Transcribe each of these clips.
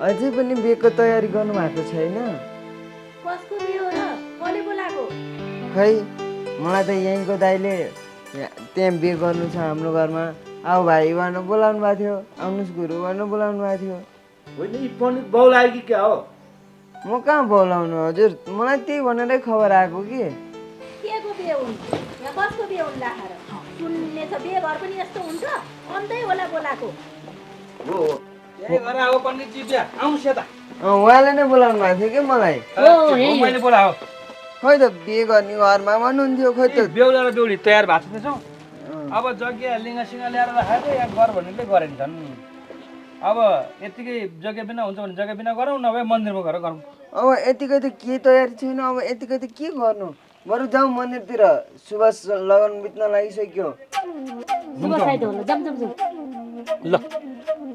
अझै पनि बिहेको तयारी गर्नु भएको छैन? कसको बिहे हो र? कसले बोलाएको? खै मलाई त यहीँको दाइले त्यहाँ बिहे गर्नु छ हाम्रो घरमा, आऊ भाइ भन्न बोलाउनु भएको थियो, आउनुहोस् गुरु भन्न बोलाउनु भएको थियो। होइन यी पण्डित बाउल आयो कि क्या हो? म कहाँ बोलाउनु हजुर, मलाई त्यही भनेरै खबर आएको कि। के को बिहे हुन्? यहाँ कसको बिहे हुन् लाखार? सुन्ने छ बिहे घर पनि यस्तो हुन्छ? अन्तै होला बोलाएको। हो त्यही घर आयो पण्डितजी बिहा आउनुहोस् यता। उहाँले नै बोलाउनु भएको थियो कि मलाई। मैले बोलाएको। खै त बिहे गर्ने घरमा भन्नुहुन्थ्यो, खै त बेहुला र बेहुली तयार भएको छैनछौँ। अब यज्ञ लिङ्गसिङ्ग ल्याएर राखेको यहाँ गर भन्नेले गरेन झन्। अब यतिकै यज्ञ बिना हुन्छ भने यज्ञ बिना गरौँ, नभए मन्दिरमा गएर गरौँ। अब यतिकै त के तयारी छैन, अब यतिकै त के गर्नु? बरु जाउँ मन्दिरतिर, सुभाष लगन बित्न लागिसक्यो। ल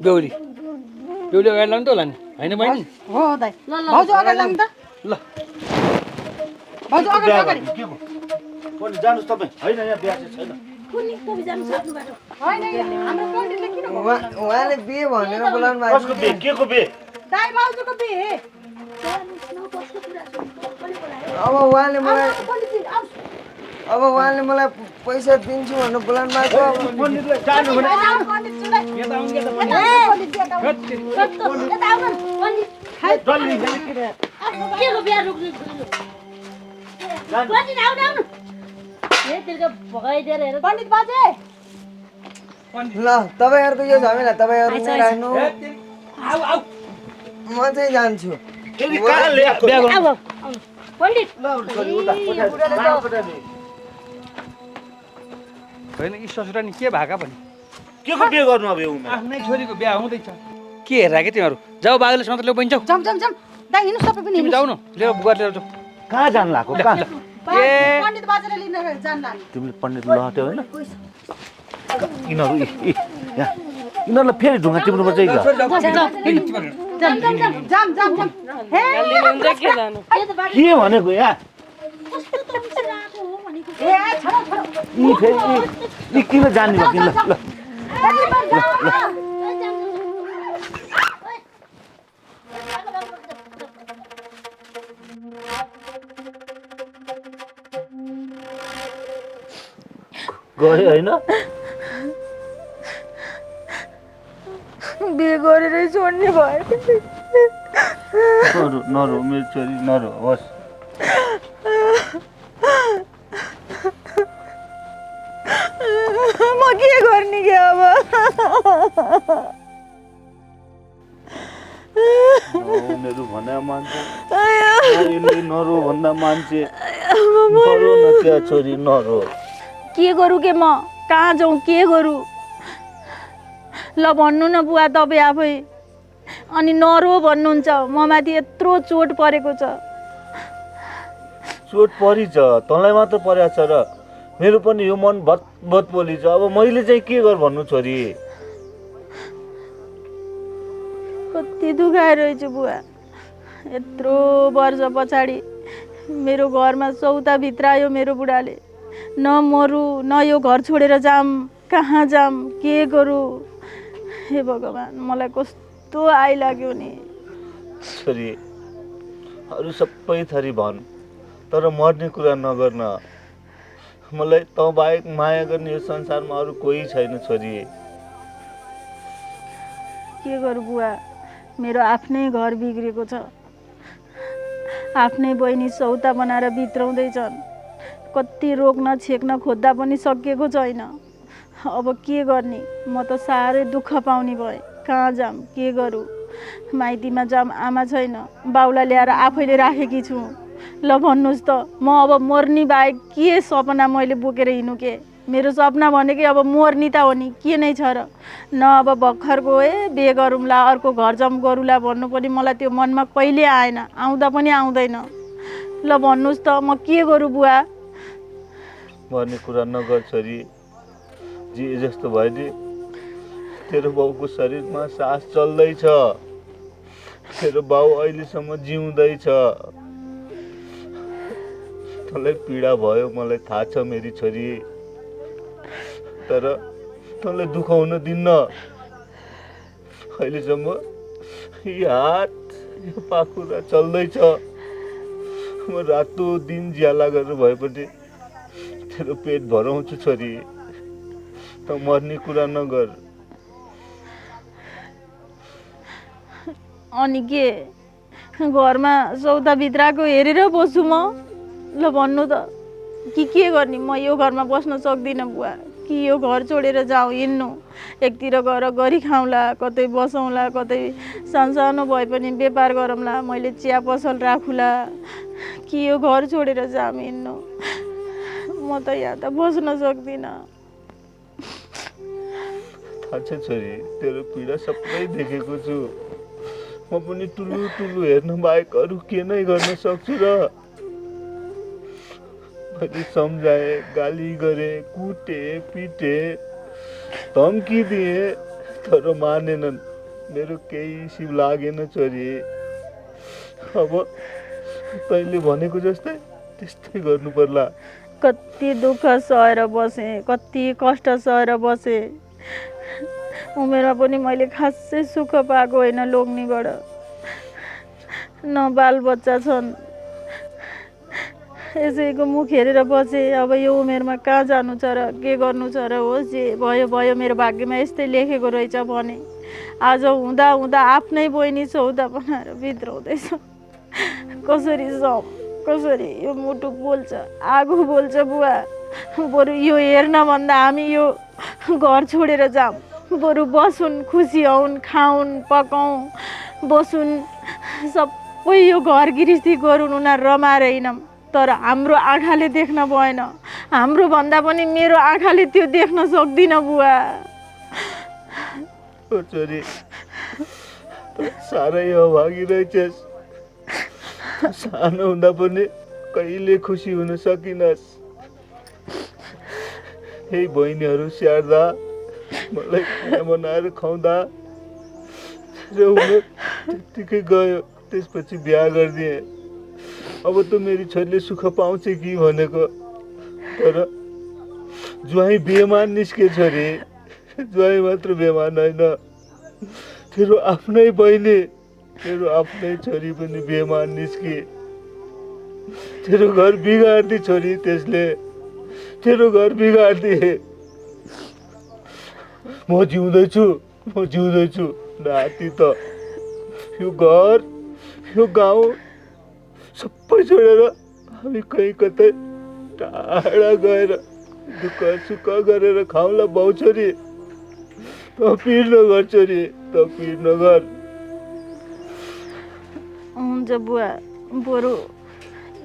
बेहुली बेहुली अगाडि लानु त होला नि, होइन बहिनी? हो दाइ भाउजू अगाडि लाग्नु त ल भाउजू अगाडि अगाडि के भयो? पण्डित जानुहोस् तपाईँ। होइन यहाँ बिहा चाहिँ छैन। कुनै कवि जानु सक्नुभएको? होइन हाम्रो पण्डितले किन उहाँले बिहे भनेर बोलाउनु भएको कसको बिहे? के को बिहे? दाइ भाउजूको बिहे जानुहोस् न, कसको कुरा सुन्नु? कसले बोलायो? अब उहाँले मलाई पण्डितजी आउनुहोस् अब उहाँले मलाई पैसा दिन्छु भनेर बोलाउनु भएको। पण्डितलाई जानु भने पण्डित सुनाइ यता आउनु यता पण्डितजी यता यता आउनु न, पण्डित। डल्ली के को बिहा रुक्नु? पण्डित आउनु आउनु। ए तिलको भगाइदिएर हेर। पण्डित बाजे ल तपाईँहरूको यो झमेला तपाईँहरू नै राख्नु, आऊ आऊ म चाहिँ जान्छु। फेरि कहाँ ल्याएको बिहा गर्नु? आऊ आउनु। पण्डित होइन यी ससुरा नि के भएका पनि के को बिहे गर्नु अब यो उमेर? आफ्नै छोरीको बिहा हुँदैछ। के हेरेर के तिमीहरू? जाऊ बाबुले सन्त ल्याउ बहिनी जाऊ। जम जम जम दाइ हिँड्नु सबै पनि तिमी जाऊ न, ल्याऊ बुवा लिएर जाऊ। कहाँ जानु लाग्यो? कहाँ? पण्डित बाजेले लिन जान लाग्यो तिमीले पण्डित लहट्यौ होइन? यिनीहरू यहाँ यिनीहरूलाई फेरि ढुङ्गा टिप्नुपर्छ है क्या? जम जम जम हे के भनेको यहाँ? ए छोडो छोडो यी फेरि यी किन जाने भयो कि? ल ल गयो होइन? बिहे गरेरै छोड्ने भयो। नरो नरो मेरो छोरी नरो होस्। म के गर्ने के अब? मेरो भन्दा मान्छे नरो भन्दा मान्छे नरो न क्या छोरी नरो। के गरौँ के म? कहाँ जाउँ? के गरौँ? ल भन्नु न बुवा तपाईँ आफै। अनि नरो भन्नुहुन्छ, म माथि यत्रो चोट परेको छ। चोट परिछ, तँलाई मात्र परेको छ र मेरो पनि यो मन भत बोली छ। अब मैले चाहिँ के गर भन्नु छोरी? कति दुखाइरहेछु बुवा। यत्रो वर्ष पछाडि मेरो घरमा सौता भित्रायो मेरो बुढाले। न मरु न यो घर छोडेर जाम, कहाँ जाम, के गरौँ? हे भगवान्, मलाई कस्तो आइलाग्यो नि। छोरी अरू सबै थरी भन्, तर मर्ने कुरा नगर्न। मलाई तँ बाहेक माया गर्ने यो संसारमा अरू कोही छैन छोरी। के गरौँ बुवा, मेरो आफ्नै घर बिग्रेको छ। आफ्नै बहिनी सौता बनाएर भित्राउँदैछन्। कति रोक्न छेक्न खोज्दा पनि सकिएको छैन। अब के गर्ने? म त साह्रै दुःख पाउने भएँ। कहाँ जाम, के गरौँ? माइतीमा जाम, आमा छैन, बाउलाई ल्याएर आफैले राखेकी छु। ल भन्नुहोस् त, म अब मर्ने बाहेक के सपना मैले बोकेर हिँड्नु के? मेरो सपना भनेकै अब मर्नी त हो नि, के नै छ र? न अब भर्खरको बिहे गरौँला, अर्को घर जाउँ गरौँला भन्नु पनि मलाई त्यो मनमा कहिले आएन, आउँदा पनि आउँदैन। ल भन्नुहोस् त, म के गरौँ बुवा? भन्ने कुरा नगर छोरी। जे जस्तो भयो नि, तेरो बाउको शरीरमा सास चल्दैछ। तेरो बाउ अहिलेसम्म जिउँदैछ। तँलाई पीडा भयो मलाई थाहा छ मेरी छोरी, तर तँलाई दुखाउन दिन्न। अहिलेसम्म यो हात यो पाखुरा चल्दैछ। म रातो दिन ज्याला गरेर भए पनि तेरो पेट भराउँछु छोरी। त मर्ने कुरा नगर। अनि के घरमा सौदा भित्राको हेरेर बस्छु म? ल भन्नु त के गर्ने? म यो घरमा बस्न सक्दिनँ बुवा। कि यो घर छोडेर जाउँ, हिँड्नु, एकतिर गएर गरी खाउँला, कतै बसौँला, कतै सानो भए पनि व्यापार गरौँला, मैले चिया पसल राखुला, कि यो घर छोडेर जाऊँ, हिँड्नु? म त यहाँ त बस्न सक्दिनँ। थाहा छ छोरी, तेरो पीडा सबै देखेको छु। म पनि टुलु टुलु हेर्नु बाहेक अरू के नै गर्न सक्छु र? मैले सम्झाएँ, गाली गरेँ, कुटेँ, पिटेँ, धम्की दिएँ, तर मानेनन्। मेरो केही सिप लागेन छोरी। अब तैँले भनेको जस्तै त्यस्तै गर्नु पर्ला। कति दुःख सहेर बसेँ, कति कष्ट सहेर बसेँ। उमेरमा पनि मैले खासै सुख पाएको होइन लोग्नेबाट। न बालबच्चा छन्, यसैको मुख हेरेर बसेँ। अब यो उमेरमा कहाँ जानु छ र, के गर्नु छ र? होस्, जे भयो भयो, मेरो भाग्यमा यस्तै लेखेको रहेछ भने। आज हुँदा हुँदा आफ्नै बहिनी सौदा बनाएर भित्राउँदैछ। कसरी सम, कसरी? यो मुटु बोल्छ, आगो बोल्छ बुवा। बरु यो हेर्न भन्दा हामी यो घर छोडेर जाऊँ। बरु बसुन्, खुसी हौन्, खाउन्, पकाउँ, बसुन्, सबै यो घर गृहस्थी गरून्, उनीहरू रमाएर हिँडौँ। तर हाम्रो आँखाले देख्न भएन। हाम्रो भन्दा पनि मेरो आँखाले त्यो देख्न सक्दिनँ बुवा। ओ छोरी, साह्रै अभागी रहेछस्। सानो हुँदा पनि कहिले खुसी हुन सकिनस्। यही बहिनीहरू स्याहार्दा, मलाई खाना बनाएर खुवाउँदा र उमेर त्यत्तिकै गयो। त्यसपछि बिहा गरिदिएँ। अब त मेरी छोरीले सुख पाउँछ कि भनेको, तर ज्वाइँ बेमान निस्के छोरी। ज्वाइँ मात्र बेमान होइन, तेरो आफ्नै बहिनी, तेरो आफ्नै छोरी पनि बेमान निस्के। तेरो घर बिगार्दी छोरी त्यसले, तेरो घर बिगार्दी। म जिउँदैछु नाति त। यो घर, यो गाउँ सबै छोडेर हामी कहीँ कतै टाढा गएर दुःख सुख गरेर खाउँला बाउ छोरी। त पिर नगर छोरी, त पिर नगर। हुन्छ बुवा, बरु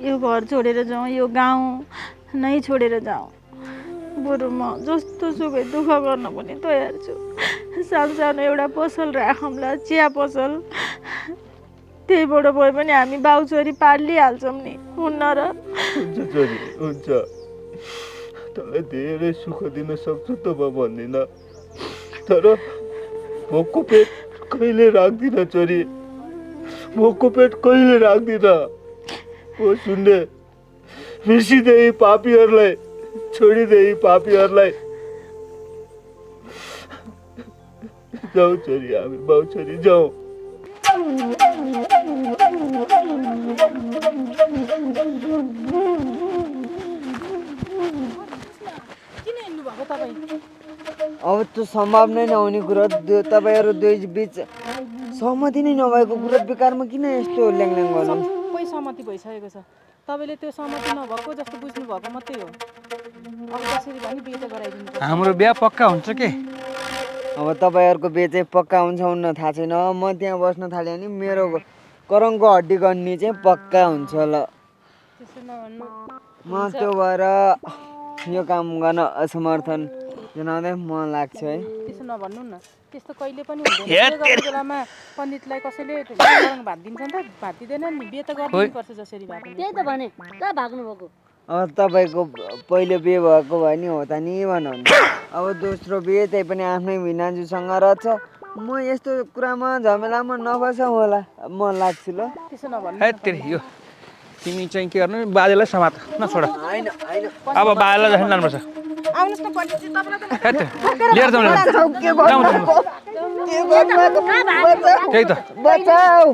यो घर छोडेर जाउँ, यो गाउँ नै छोडेर जाउँ। बरु म जस्तो सुकै दुःख गर्न पनि तयार छु। सानो एउटा पसल राखौँला, चिया पसल। त्यहीबाट भए पनि हामी बाउ छोरी पालिहाल्छौँ नि, हुन्न र? हुन्छ छोरी, हुन्छ। तँलाई धेरै सुख दिन सक्छु त म भन्दिनँ, तर भोकको पेट कहिले राख्दिनँ छोरी। भोकको पेट कहिले राख्दिनँ। ओ सुन्ने, बिर्सिदे यी पापीहरूलाई, छोडिदे यी पापीहरूलाई। जाऊ छोरी, हामी बाउ छोरी जाऊ। किन हिँड्नु भएको तपाईँ? अब त्यो सम्भव नै नहुने कुरा, तपाईँहरू दुई बिच सहमति नै नभएको कुरा बेकारमा किन यस्तो ल्याङल्याङ गर्नु? सबै सहमति भइसकेको छ। तपाईँले त्यो सहमति नभएको जस्तो बुझ्नु भएको मात्रै हो। अब कसरी भने बिहे त गराइदिनु पर्छ। हाम्रो बिहा पक्का हुन्छ के? अब तपाईँहरूको बिहे चाहिँ पक्का हुन्छ हुन्न थाहा छैन। म त्यहाँ बस्न थालेँ भने मेरो करङको हड्डी गन्ने चाहिँ पक्का हुन्छ ल। त्यसो नभन्नु। म त्यो भएर यो काम गर्न असमर्थन जनाउँदै म लाग्छ है। त्यसो नभन्नु न, त्यस्तो कहिले पनि हुँदैन। बिहे गर्ने बेलामा पण्डितलाई कसैले करङ भात दिन्छ नि त? भात दिँदैन नि। बिहे त गरिदिनुपर्छ जसरी भए पनि। त्यही त भने, कहाँ भाग्नु भएको? अब तपाईँको पहिलो बिहे भएको भयो नि, हो त नि भन्नुहुन्छ। अब दोस्रो बिहे, त्यही पनि आफ्नै भिनाजुसँग रहेछ। म यस्तो कुरामा झमेलामा नफसाउँ होला, म लाग्छु ल। त्यसो नभन्नु। है तेरि, यो तिमी चाहिँ के गर्नु, बाजेलाई समात नछोड। होइन होइन, अब बाजेलाई झन् जानुपर्छ। आउनुहोस् न पण्डितजी, तपाईँलाई त लिएर जाउँ। के गर्नु भएको? त्यही त बचाऊ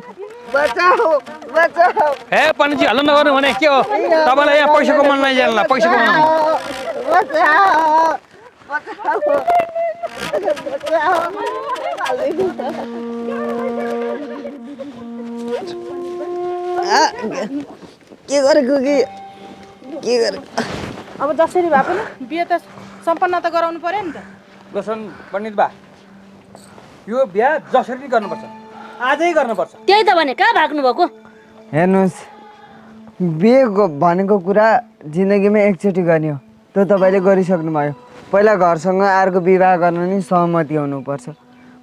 बचाऊ बचाऊ ए पण्डितजी हल्ला नगर्नु भने के हो तपाईँलाई यहाँ पैसा कमाउनु लैजानुला पैसा कमाउनु बचाऊ बचाऊ के गरेको के गरेको? अब जसरी भए पनि बिहे त सम्पन्न त गराउनु पर्यो नि त। लसन पण्डित बा यो बिहा जसरी नै गर्नुपर्छ आजै गर्नुपर्छ। त्यही त भने कहाँ भाग्नु भएको? हेर्नुहोस् बिहे भनेको कुरा जिन्दगीमा एकचोटि गर्ने हो त्यो तपाईँले गरिसक्नु भयो। पहिला घरसँग अर्को विवाह गर्न नि सहमति हुनुपर्छ।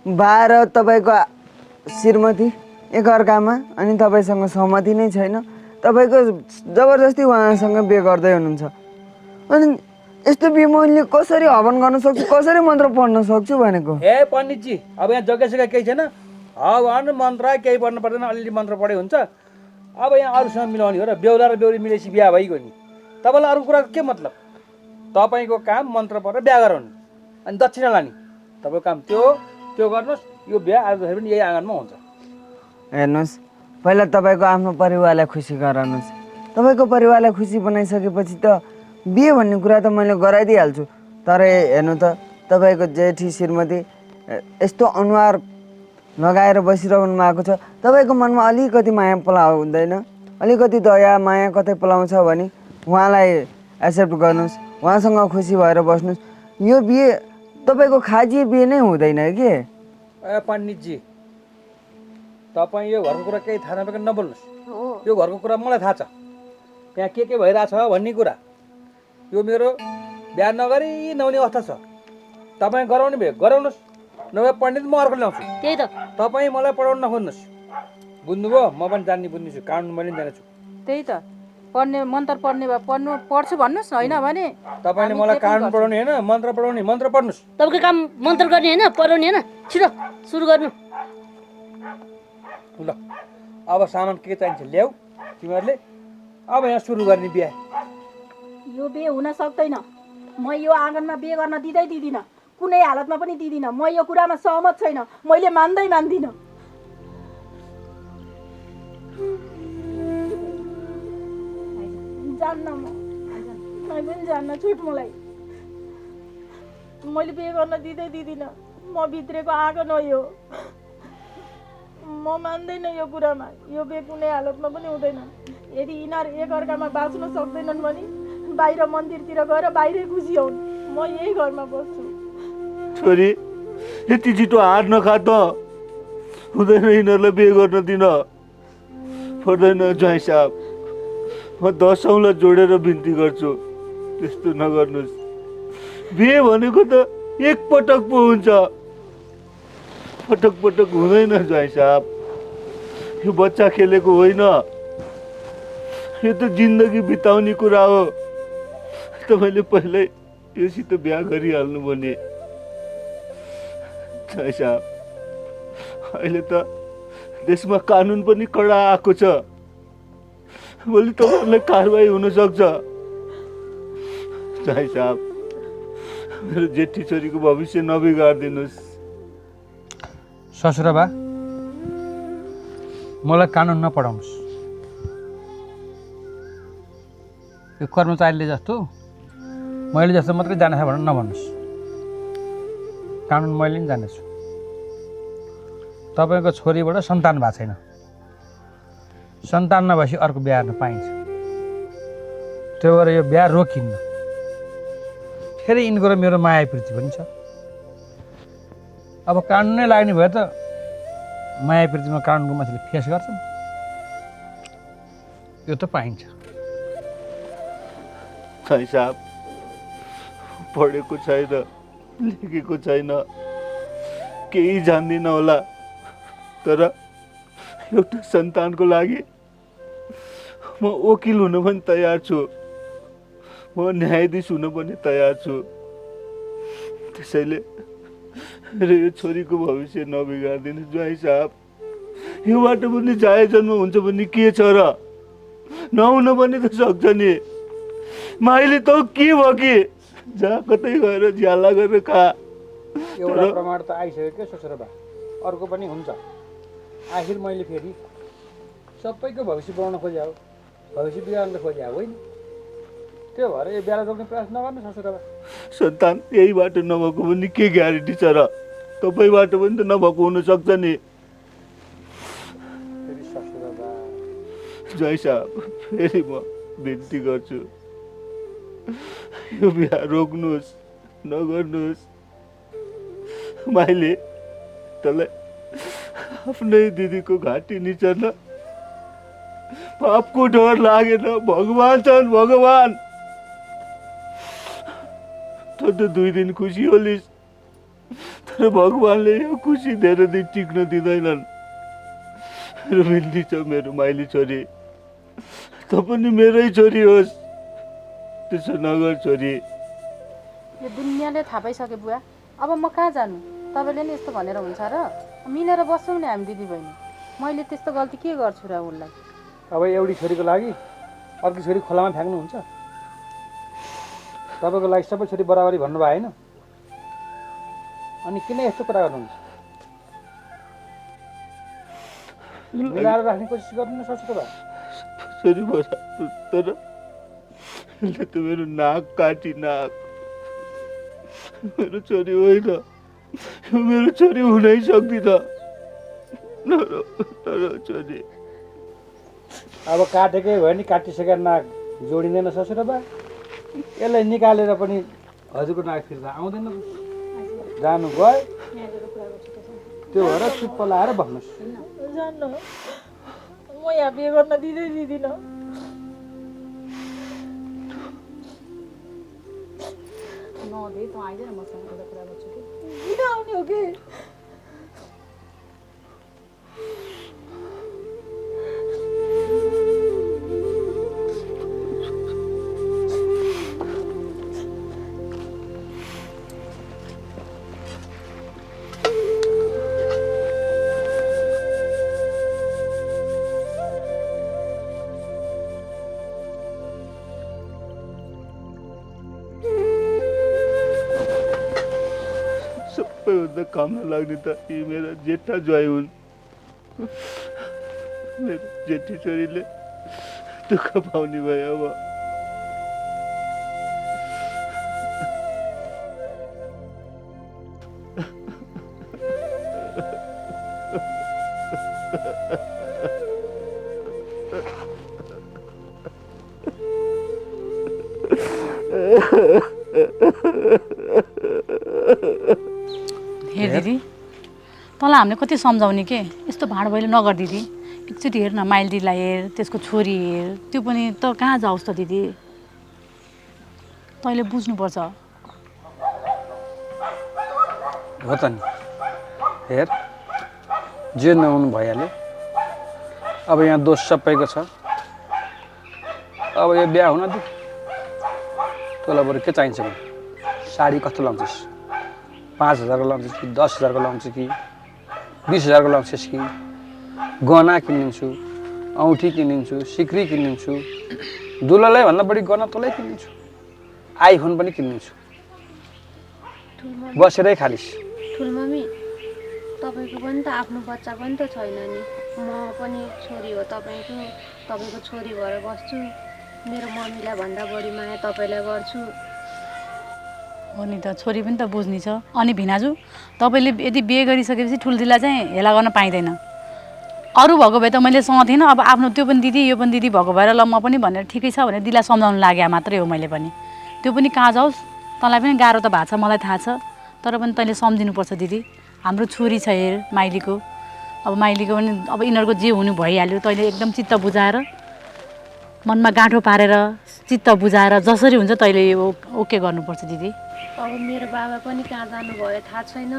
बा र तपाईँको श्रीमती एकअर्कामा अनि तपाईँसँग सहमति नै छैन, तपाईँको जबरजस्ती उहाँसँग बिहे गर्दै हुनुहुन्छ। अनि यस्तो बिहे मैले कसरी हवन गर्न सक्छु, कसरी मन्त्र पढ्न सक्छु भनेको। ए पण्डितजी अब यहाँ जग्गासग्गा केही छैन, हवन मन्त्र केही पढ्नु पर्दैन, अलिअलि मन्त्र पढे हुन्छ। अब यहाँ अरूसँग मिलाउने हो र बेहुला र बेहुली मिलेपछि बिहा भइगयो नि, तपाईँलाई अरू कुराको के मतलब? तपाईँको काम मन्त्र पढेर बिहा गराउनु अनि दक्षिणा लाने तपाईँको काम त्यो गर्नुहोस्। यो बिहा आजखेरि पनि यही आँगनमा हुन्छ। हेर्नुहोस् पहिला तपाईँको आफ्नो परिवारलाई खुसी गराउनुहोस्। तपाईँको परिवारलाई खुसी बनाइसकेपछि त बिहे भन्ने कुरा त मैले गराइदिइहाल्छु। तर हेर्नु त तपाईँको जेठी श्रीमती यस्तो अनुहार लगाएर बसिरहनु भएको छ, तपाईँको मनमा अलिकति माया पलाउँदैन, अलिकति दया माया कतै पलाउँछ भने उहाँलाई एक्सेप्ट गर्नुहोस्, उहाँसँग खुसी भएर बस्नुहोस्। यो बिहे तपाईँको खाजी बिहे नै हुँदैन के? ए पण्डितजी तपाईँ यो घरको कुरा केही थाहा नपाएको नबोल्नुहोस्। यो घरको कुरा मलाई थाहा छ, यहाँ के भइरहेछ भन्ने कुरा। यो मेरो बिहा नगरी नहुने अवस्था छ। तपाईँ गराउने भयो गराउनुहोस्, नभए पण्डित म अर्को ल्याउँछु। त्यही त तपाईँ मलाई पढाउनु नखोज्नुहोस्, बुझ्नुभयो? म पनि जान्ने बुझ्नेछु, कानुन मैले पनि जानेछु। त्यही त पढ्ने मन्त्र पढ्ने भए पढ्छु भन्नुहोस्, होइन भने तपाईँले मलाई कानुन पढाउने होइन मन्त्र पढाउने, मन्त्र पढ्नुहोस्। तपाईँको काम मन्त्र गर्ने होइन पढाउने होइन, छिटो सुरु गर्नु। ल अब सामान के चाहिन्छ ल्याऊ तिमीहरूले, अब यहाँ सुरु गर्ने बिहा। यो बिहे हुन सक्दैन। म यो आँगनमा बिहे गर्न दिँदिनँ, कुनै हालतमा पनि दिँदिनँ। म यो कुरामा सहमत छैन, मैले मान्दिनँ। जान्न म पनि जान्न, छुट मलाई। मैले बिहे गर्न दिँदिनँ। म भित्रेको आँगन हो यो, म मान्दैन यो कुरामा। यो बिहे कुनै हालतमा पनि हुँदैन। यदि यिनीहरू एकअर्कामा बाँच्न सक्दैनन् भने बाहिर मन्दिरतिर गएर बाहिरै खुसी हुन्, म यही घरमा बस्छु। छोरी यति छिटो हार नखा त, हुँदैन यिनीहरूलाई बिहे गर्न दिन पर्दैन। ज्वाइँ साहब म 10 औँलाई जोडेर बिन्ती गर्छु, त्यस्तो नगर्नुहोस्। बिहे भनेको त एकपटक पो हुन्छ, पटक पटक हुँदैन ज्वाइँ साहब। यो बच्चा खेलेको होइन, यो त जिन्दगी बिताउने कुरा हो। तपाईँले पहिल्यै योसित बिहा गरिहाल्नु भने। ज्वाइँ साहब अहिले त देशमा कानुन पनि कडा आएको छ, भोलि तपाईँहरूलाई कारवाही हुनसक्छ। ज्वाइँ साहब मेरो जेठी छोरीको भविष्य नबिगारिदिनुहोस्। ससुराबा मलाई कानुन नपढाउनुहोस्। यो कर्मचारीले जस्तो मैले जस्तो मात्रै जानेछ भनेर नभन्नुहोस्। कानुन मैले पनि जानेछु। तपाईँको छोरीबाट सन्तान भएको छैन, सन्तान नभएपछि अर्को बिहा गर्न पाइन्छ। त्यो भएर यो बिहा रोकिन्न। फेरि यिनको र मेरो माया प्रीति पनि छ। अब कानुन नै लाग्ने भए त माया प्रीतिमा कानुनको मान्छेले फेस गर्छन्, यो त पाइन्छ। ज्वाइँ साहब पढेको छैन, लेखेको छैन, केही जान्दिनँ होला, तर एउटा सन्तानको लागि म वकिल हुन पनि तयार छु, म न्यायाधीश हुन पनि तयार छु। त्यसैले मेरो यो छोरीको भविष्य नबिगारिदिनु ज्वाइँ साहब। योबाट पनि जाय जन्म हुन्छ भने के छ र, नहुन पनि त सक्छ नि। माइली त के भयो कि जहाँ कतै गएर ज्याला गरेर खा। एउटा प्रमाण त आइसक्यो के ससुराबा। अर्को पनि हुन्छ। आखिर मैले फेरि सबैको भविष्य बनाउन खोजे हो, भविष्य बिगार्न खोजे होइन। त्यो भएर यो बिहा रोक्ने प्रयास नगर्नु ससुराबा। सन्तान यहीबाट नभएको पनि के ग्यारेन्टी छ र? तपाईँबाट पनि त नभएको हुनसक्छ नि। फेरि ससुराबा जय साहब, फेरि म बिन्ती गर्छु, यो बिहा रोक्नुहोस्, नगर्नुहोस्। मैले तँलाई आफ्नै दिदीको घाँटी निचर्न पापको डर लागेन। भगवान छन्, भगवान। त 2 दिन खुसी होलिस्, तर भगवानले यो खुसी धेरै दिन टिक्न दिँदैनन्। मेरो बिन्ती छ, मेरो माइली छोरी, त पनि मेरै छोरी होस्, त्यसो नगर छोरी। यो दुनियाँले थाहा पाइसक्यो बुवा, अब म कहाँ जानु? तपाईँले नि यस्तो भनेर हुन्छ र? मिलेर बस्छौँ नि हामी दिदीबहिनी। मैले त्यस्तो गल्ती के गर्छु र उसलाई? अब एउटी छोरीको लागि अर्को छोरी खोलामा फ्याँक्नुहुन्छ? तपाईँको लागि सबै छोरी बराबरी भन्नुभयो होइन? अनि किन यस्तो कुरा गर्नुहुन्छ? मिलाएर राख्ने कोसिस गर्नु न ससुराबा। छोरी बराबर, तर यसले त मेरो नाक काटी, नाक। मेरो छोरी होइन, यो मेरो छोरी हुनै सक्दिन। नरो छोरी। अब काटेकै भयो नि, काटिसकेर नाक जोडिँदैन ससुराबा। यसलाई निकालेर पनि हजुरको नाक फिर्ता आउँदैन। जानु गयो, त्यो भएर चुप्प लाएर भन्नुहोस्। जान्न, म यहाँ बिहे गर्न दिँदै दिँदिनँ। नदे त आइज न मसँग एउटा कुरा गर्छु कि। किन आउने हो कि? सबैभन्दा काम नलाग्ने त यी मेरा जेठा ज्वाइँ हुन्। मेरो जेठी छोरीले दुःख पाउने भयो। अब हेर दिदी, तँलाई हामीले कति सम्झाउने के, यस्तो भाँडो भैलो नगर दिदी। एकचोटि हेर न, माइल दिदीलाई हेर, त्यसको छोरी हेर, त्यो पनि त कहाँ जाओस् त दिदी? तैँले बुझ्नुपर्छ। हो त नि, हेर जे नहुनु भइहाल्यो। अब यहाँ दोष सबैको छ। अब यो बिहा हुन दि। तँलाई बरु के चाहिन्छ भने साडी कस्तो लाउँछस्? 5,000 को लाउँछस् कि 10,000 को लाउँछस् कि 20,000 को लाउँछस् कि? गहना किनिदिन्छु, औँठी किनिदिन्छु, सिक्री किनिदिन्छु, दुलालाई भन्दा बढी गहना तँलाई किनिदिन्छु, आइफोन पनि किनिदिन्छु। बसेरै खालिस्। ठुलमम्मी, तपाईँको पनि त आफ्नो बच्चा पनि त छैन नि। म पनि छोरी हो तपाईँको, तपाईँको छोरी भएर बस्छु। मेरो मम्मीलाई भन्दा बढी माया तपाईँलाई गर्छु। हो नि त, छोरी पनि त बुझ्ने छ। अनि भिनाजु, तपाईँले यदि बिहे गरिसकेपछि ठुल्दिला चाहिँ हेला गर्न पाइँदैन। अरू भएको भए त मैले सहथिनँ। अब आफ्नो त्यो पनि दिदी यो पनि दिदी भएको भएर ल म पनि भनेर ठिकै छ भनेर दिदीलाई सम्झाउनु लाग्यो मात्रै हो मैले पनि। त्यो पनि कहाँ जाओस्, तँलाई पनि गाह्रो त भएको छ, मलाई थाहा छ। तर पनि तैँले सम्झिनुपर्छ दिदी। हाम्रो छोरी छ हेर, माइलीको। अब माइलीको पनि अब यिनीहरूको जे हुनु भइहाल्यो। तैँले एकदम चित्त बुझाएर, मनमा गाँठो पारेर, चित्त बुझाएर जसरी हुन्छ तैँले ओके गर्नुपर्छ दिदी। अब मेरो बाबा पनि कहाँ जानुभयो थाहा छैन।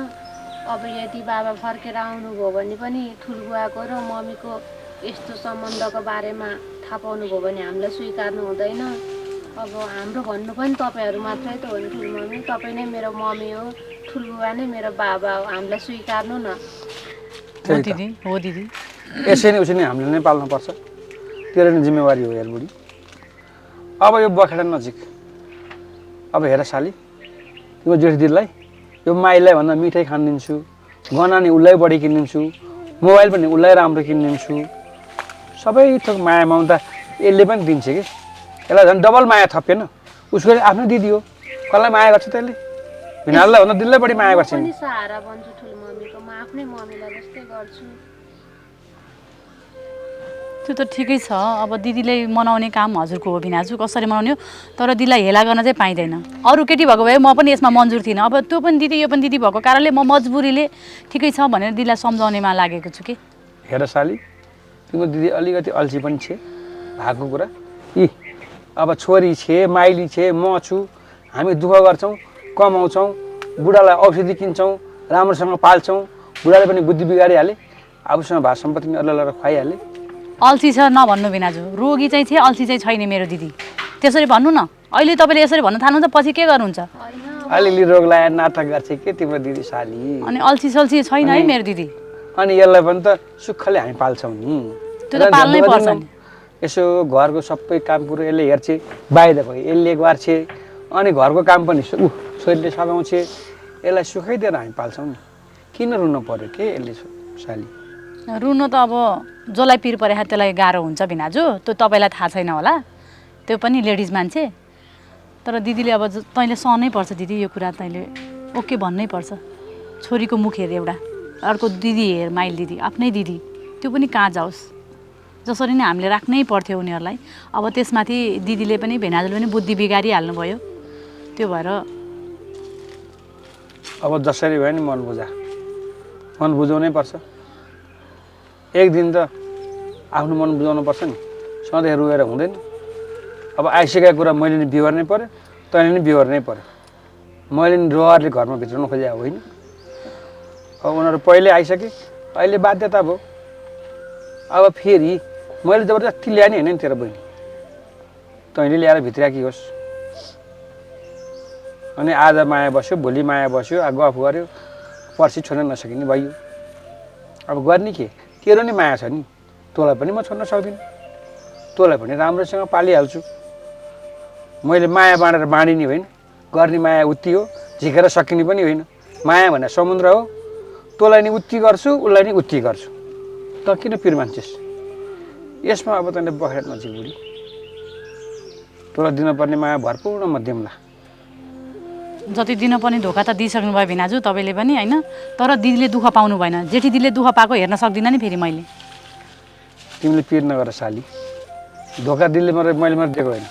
अब यदि बाबा फर्केर आउनुभयो भने पनि ठुलबुवाको र मम्मीको यस्तो सम्बन्धको बारेमा थाहा पाउनुभयो भने हामीलाई स्वीकार्नु हुँदैन। अब हाम्रो भन्नु पनि तपाईँहरू मात्रै त हो नि ठुलमम्मी। तपाईँ नै मेरो मम्मी हो, ठुलबुवा नै मेरो बाबा हो, हामीलाई स्वीकार्नु न। हो दिदी, हो दिदी। यसै नै उसै नै हामीले नै पाल्नुपर्छ। तेरो नै जिम्मेवारी हो हेर बुढी। अब यो बखेडा नजिक। अब हेर साली, तिम्रो जेठी दिदीलाई यो माइलाई भन्दा मिठाई खान दिन्छु, गहना नि उसलाई बढी किनिदिन्छु, मोबाइल पनि उसलाई राम्रो किनिदिन्छु। सबै थोक माया ममता यसले पनि दिन्छ कि यसलाई झन् डबल माया थपेन। उसको आफ्नो दिदी हो, कसलाई माया गर्छ त्यसले? भिनाजुलाई भन्दा दिदीलाई बढी माया गर्छ म नि। पनि सहारा बन्छु ठुलो मम्मीको, म आफ्नै मम्मीलाई जस्तै गर्छु। त्यो त ठिकै छ। अब दिदीले मनाउने काम हजुरको हो भिनाजु, कसरी मनाउने हो, तर दिदीलाई हेला गर्न चाहिँ पाइँदैन। अरू केटी भएको भए म पनि यसमा मन्जुर थिइनँ। अब त्यो पनि दिदी यो पनि दिदी भएको कारणले म मजबुरीले ठिकै छ भनेर दिदीलाई सम्झाउनेमा लागेको छु कि। हेर साली, तिम्रो दिदी अलिकति अल्छी पनि छे भएको कुरा। यी अब छोरी छे, माइली छे, म छु, हामी दुःख गर्छौँ, कमाउँछौँ, बुढालाई औषधि किन्छौँ, राम्रोसँग पाल्छौँ, बुढाले पनि बुद्धि बिगाडिहाले, आफूसँग भा सम्पत्ति पनि अल्ल खुवाइहाले। अल्छी छ नभन्नु भिनाजु, रोगी चाहिँ छ, अल्छी चाहिँ छैन मेरो दिदी, त्यसरी भन्नु न। अहिले तपाईँले यसरी भन्न थाल्नुहुन्छ पछि के गर्नुहुन्छ? अलिअलि रोग लगाएर नाटक गर्छ के तिम्रो दिदी साली। अनि अल्छी सल्छी छैन है मेरो दिदी। अनि यसलाई पनि त सुखले हामी पाल्छौँ नि। त्यो त पाल्नै पर्छ नि। यसो घरको सबै काम कुरो यसले हेर्छ, बाहिर भयो यसले गर्छ, अनि घरको काम पनि छोरीले सघाउँछ, यसलाई सुखै दिएर हामी पाल्छौँ नि। किन रुनु पर्यो के यसले साली? रुनु त अब जसलाई पिर परे त्यसलाई गाह्रो हुन्छ भिनाजु, त्यो तपाईँलाई थाहा छैन होला, त्यो पनि लेडिज मान्छे। तर दिदीले अब तैँले सहनै पर्छ दिदी, यो कुरा तैँले ओके भन्नै पर्छ। छोरीको मुख हेर एउटा, अर्को दिदी हेर, माइल दिदी, आफ्नै दिदी, त्यो पनि कहाँ जाओस्, जसरी नै हामीले राख्नै पर्थ्यो उनीहरूलाई। अब त्यसमाथि दिदीले पनि भिनाजुले पनि बुद्धि बिगारिहाल्नु भयो, त्यो भएर अब जसरी भयो नि मन बुझा, मन बुझाउनै पर्छ। एक दिन त आफ्नो मन बुझाउनु पर्छ नि, सधैँ रोएर हुँदैन। अब आइसकेको कुरा मैले नि बिहोर्नै पर्यो, तैँले नि बिहोर्नै पर्यो। मैले नि रोहरले घरमा भित्राउनु खोजे होइन। अब उनीहरू पहिले आइसके, अहिले बाध्यता भयो। अब फेरि मैले जबरजस्ती ल्याएँ नि होइन नि तेरो बहिनी, तैँले ल्याएर भित्र्याकी होस्। अनि आज माया बस्यो, भोलि माया बस्यो, गफ गऱ्यो, पर्सि छोड्न नसकिने भयो। अब गर्ने के, तेरो नि माया छ नि, तँलाई पनि म छोड्न सक्दिनँ, तँलाई पनि राम्रोसँग पालिहाल्छु। मैले माया बाँडेर बाँडिने होइन, गर्ने माया उति हो, झिकेर सकिने पनि होइन। माया भने समुद्र हो, तँलाई नि उति गर्छु, उसलाई नि उति गर्छु। त किन पिर मान्छेस् यसमा? अब तैँले बखेर नजिक बुढी, तँलाई दिनुपर्ने माया भरपूर्ण म दिउँला। जति दिनुपर्ने धोका त दिइसक्नु भयो भिनाजु तपाईँले पनि होइन, तर दिदीले दुःख पाउनु भएन। जेठी दिदीले दुःख पाएको हेर्न सक्दिनँ नि फेरि मैले। तिमीले पिर नगर साली, धोका दिदीले मैले मात्रै दिएको होइन,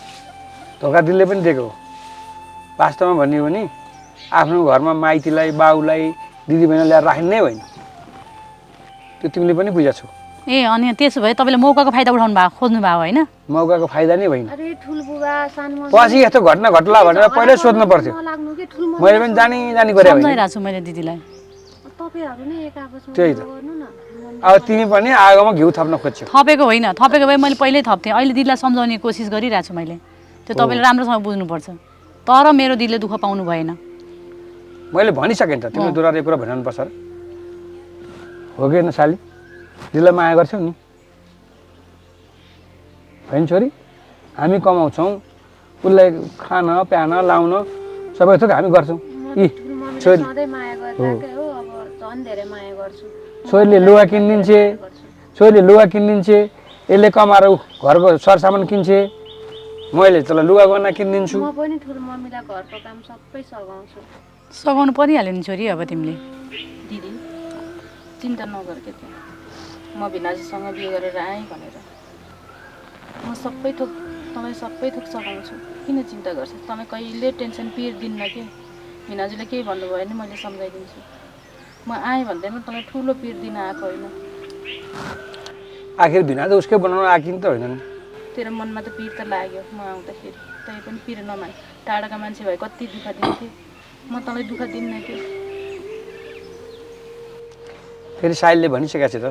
धोका दिदीले पनि दिएको हो। वास्तवमा भन्यो भने आफ्नो घरमा माइतीलाई, बाउलाई, दिदी बहिनी ल्याएर राख्ने नै होइन, त्यो तिमीले पनि बुझाछौ। ए अनि त्यसो भए तपाईँले मौकाको फाइदा उठाउनु भयो, खोज्नु भयो होइन? मौकाको फाइदा नै होइन। अरे ठुलबुबा सानो पछि यस्तो घटना घट्ला भनेर पहिल्यै सोध्नु पर्थ्यो। नलाग्नु के ठुलो मैले पनि जानी जानी गरेँ होइन। सम्झाइरहेको छु मैले दिदीलाई। तपाईँहरू नै एक आपसमा त्यही त। गर्नु न। अब तिमी पनि आगोमा घिउ थप्न खोज्छौ। थपेको होइन, थपेको भए मैले पहिल्यै थप्थेँ। अहिले दिदीलाई सम्झाउने कोसिस गरिरहेको छु मैले, त्यो तपाईँले राम्रोसँग बुझ्नुपर्छ। तर मेरो दिदीले दुःख पाउनु भएन। मैले भनिसकेँ त, तिमीले दोहोऱ्याएर यो कुरा भनिरहनुपर्छ र हो कि होइन साली? दिदीलाई माया गर्छौ नि होइन छोरी? हामी कमाउँछौँ, उसलाई खान प्यान लाउन सबै थोक हामी गर्छौँ। यी छोरी सधैँ माया गरिरहेकै हो, अब झन् धेरै माया गर्छु। छोरीले लुगा किनिदिन्छ, छोरीले लुगा किनिदिन्छ, यसले कमाएर घरको सरसामान किन्छ, मैले तँलाई लुगा गहना किनिदिन्छु। म पनि ठुलो मम्मीलाई घरको काम सबै सघाउँछु। सघाउनु परिहाल्यो नि छोरी। अब तिमीले दिदी चिन्ता नगर के त, म भिनाजुसँग बिहे गरेर आएँ भनेर म सबै थोक तँलाई सबै थोक सघाउँछु। किन चिन्ता गर्छ? तँलाई कहिले टेन्सन पिर दिन्न के। भिनाजुले केही भन्नुभयो भने मैले सम्झाइदिन्छु। म आएँ भन्दैमा तँलाई ठुलो पिर दिन आएको होइन। आखिर भिना त उसकै बनाउन आएकी त होइन नि। तेरो मनमा त पिर त लाग्यो म आउँदाखेरि, तै पनि पिर नमान। टाढाका मान्छे भए कति दुःख दिन्थे, म तँलाई दुःख दिन्न के। फेरि साइलले भनिसकेको छ त,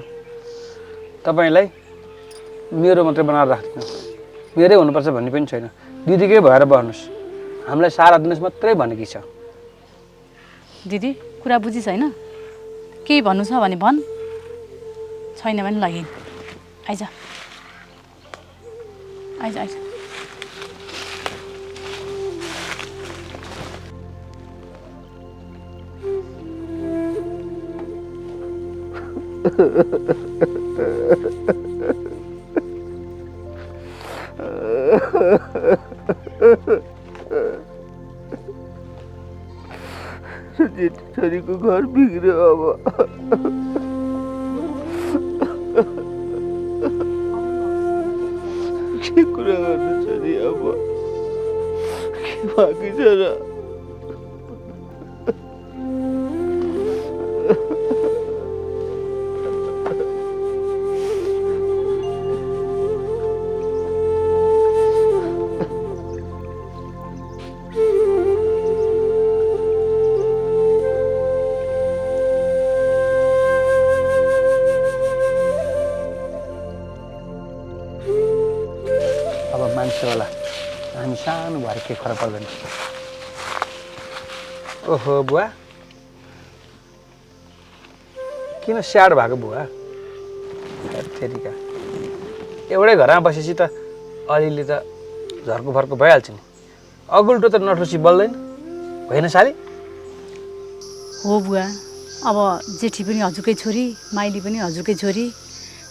तपाईँलाई मेरो मात्रै बनाएर राख्दिनँ, मेरै हुनुपर्छ भन्ने पनि छैन, दिदीकै भएर बस्नुहोस्, हामीलाई सारा दिनुहोस् मात्रै भनेकी छ। दिदी कुरा बुझिस् होइन? केही भन्नु छ भने भन्, छैन भने लगिन्। आइज आइज आइज। जेठी छोरीको घर बिग्रियो अब के कुरा गर्नु छोरी अब के बाँकी छ र मान्छे होला हामी सानो भएर केही फरक पर्दैन। ओहो बुवा किन स्याड भएको बुवा? हेरिका एउटै घरमा बसेपछि त अलिअलि त झर्को फर्को भइहाल्छ नि। अगुल्टो त नठोसी बल्दैन होइन साली? हो बुवा, अब जेठी पनि हजुरकै छोरी, माइली पनि हजुरकै छोरी,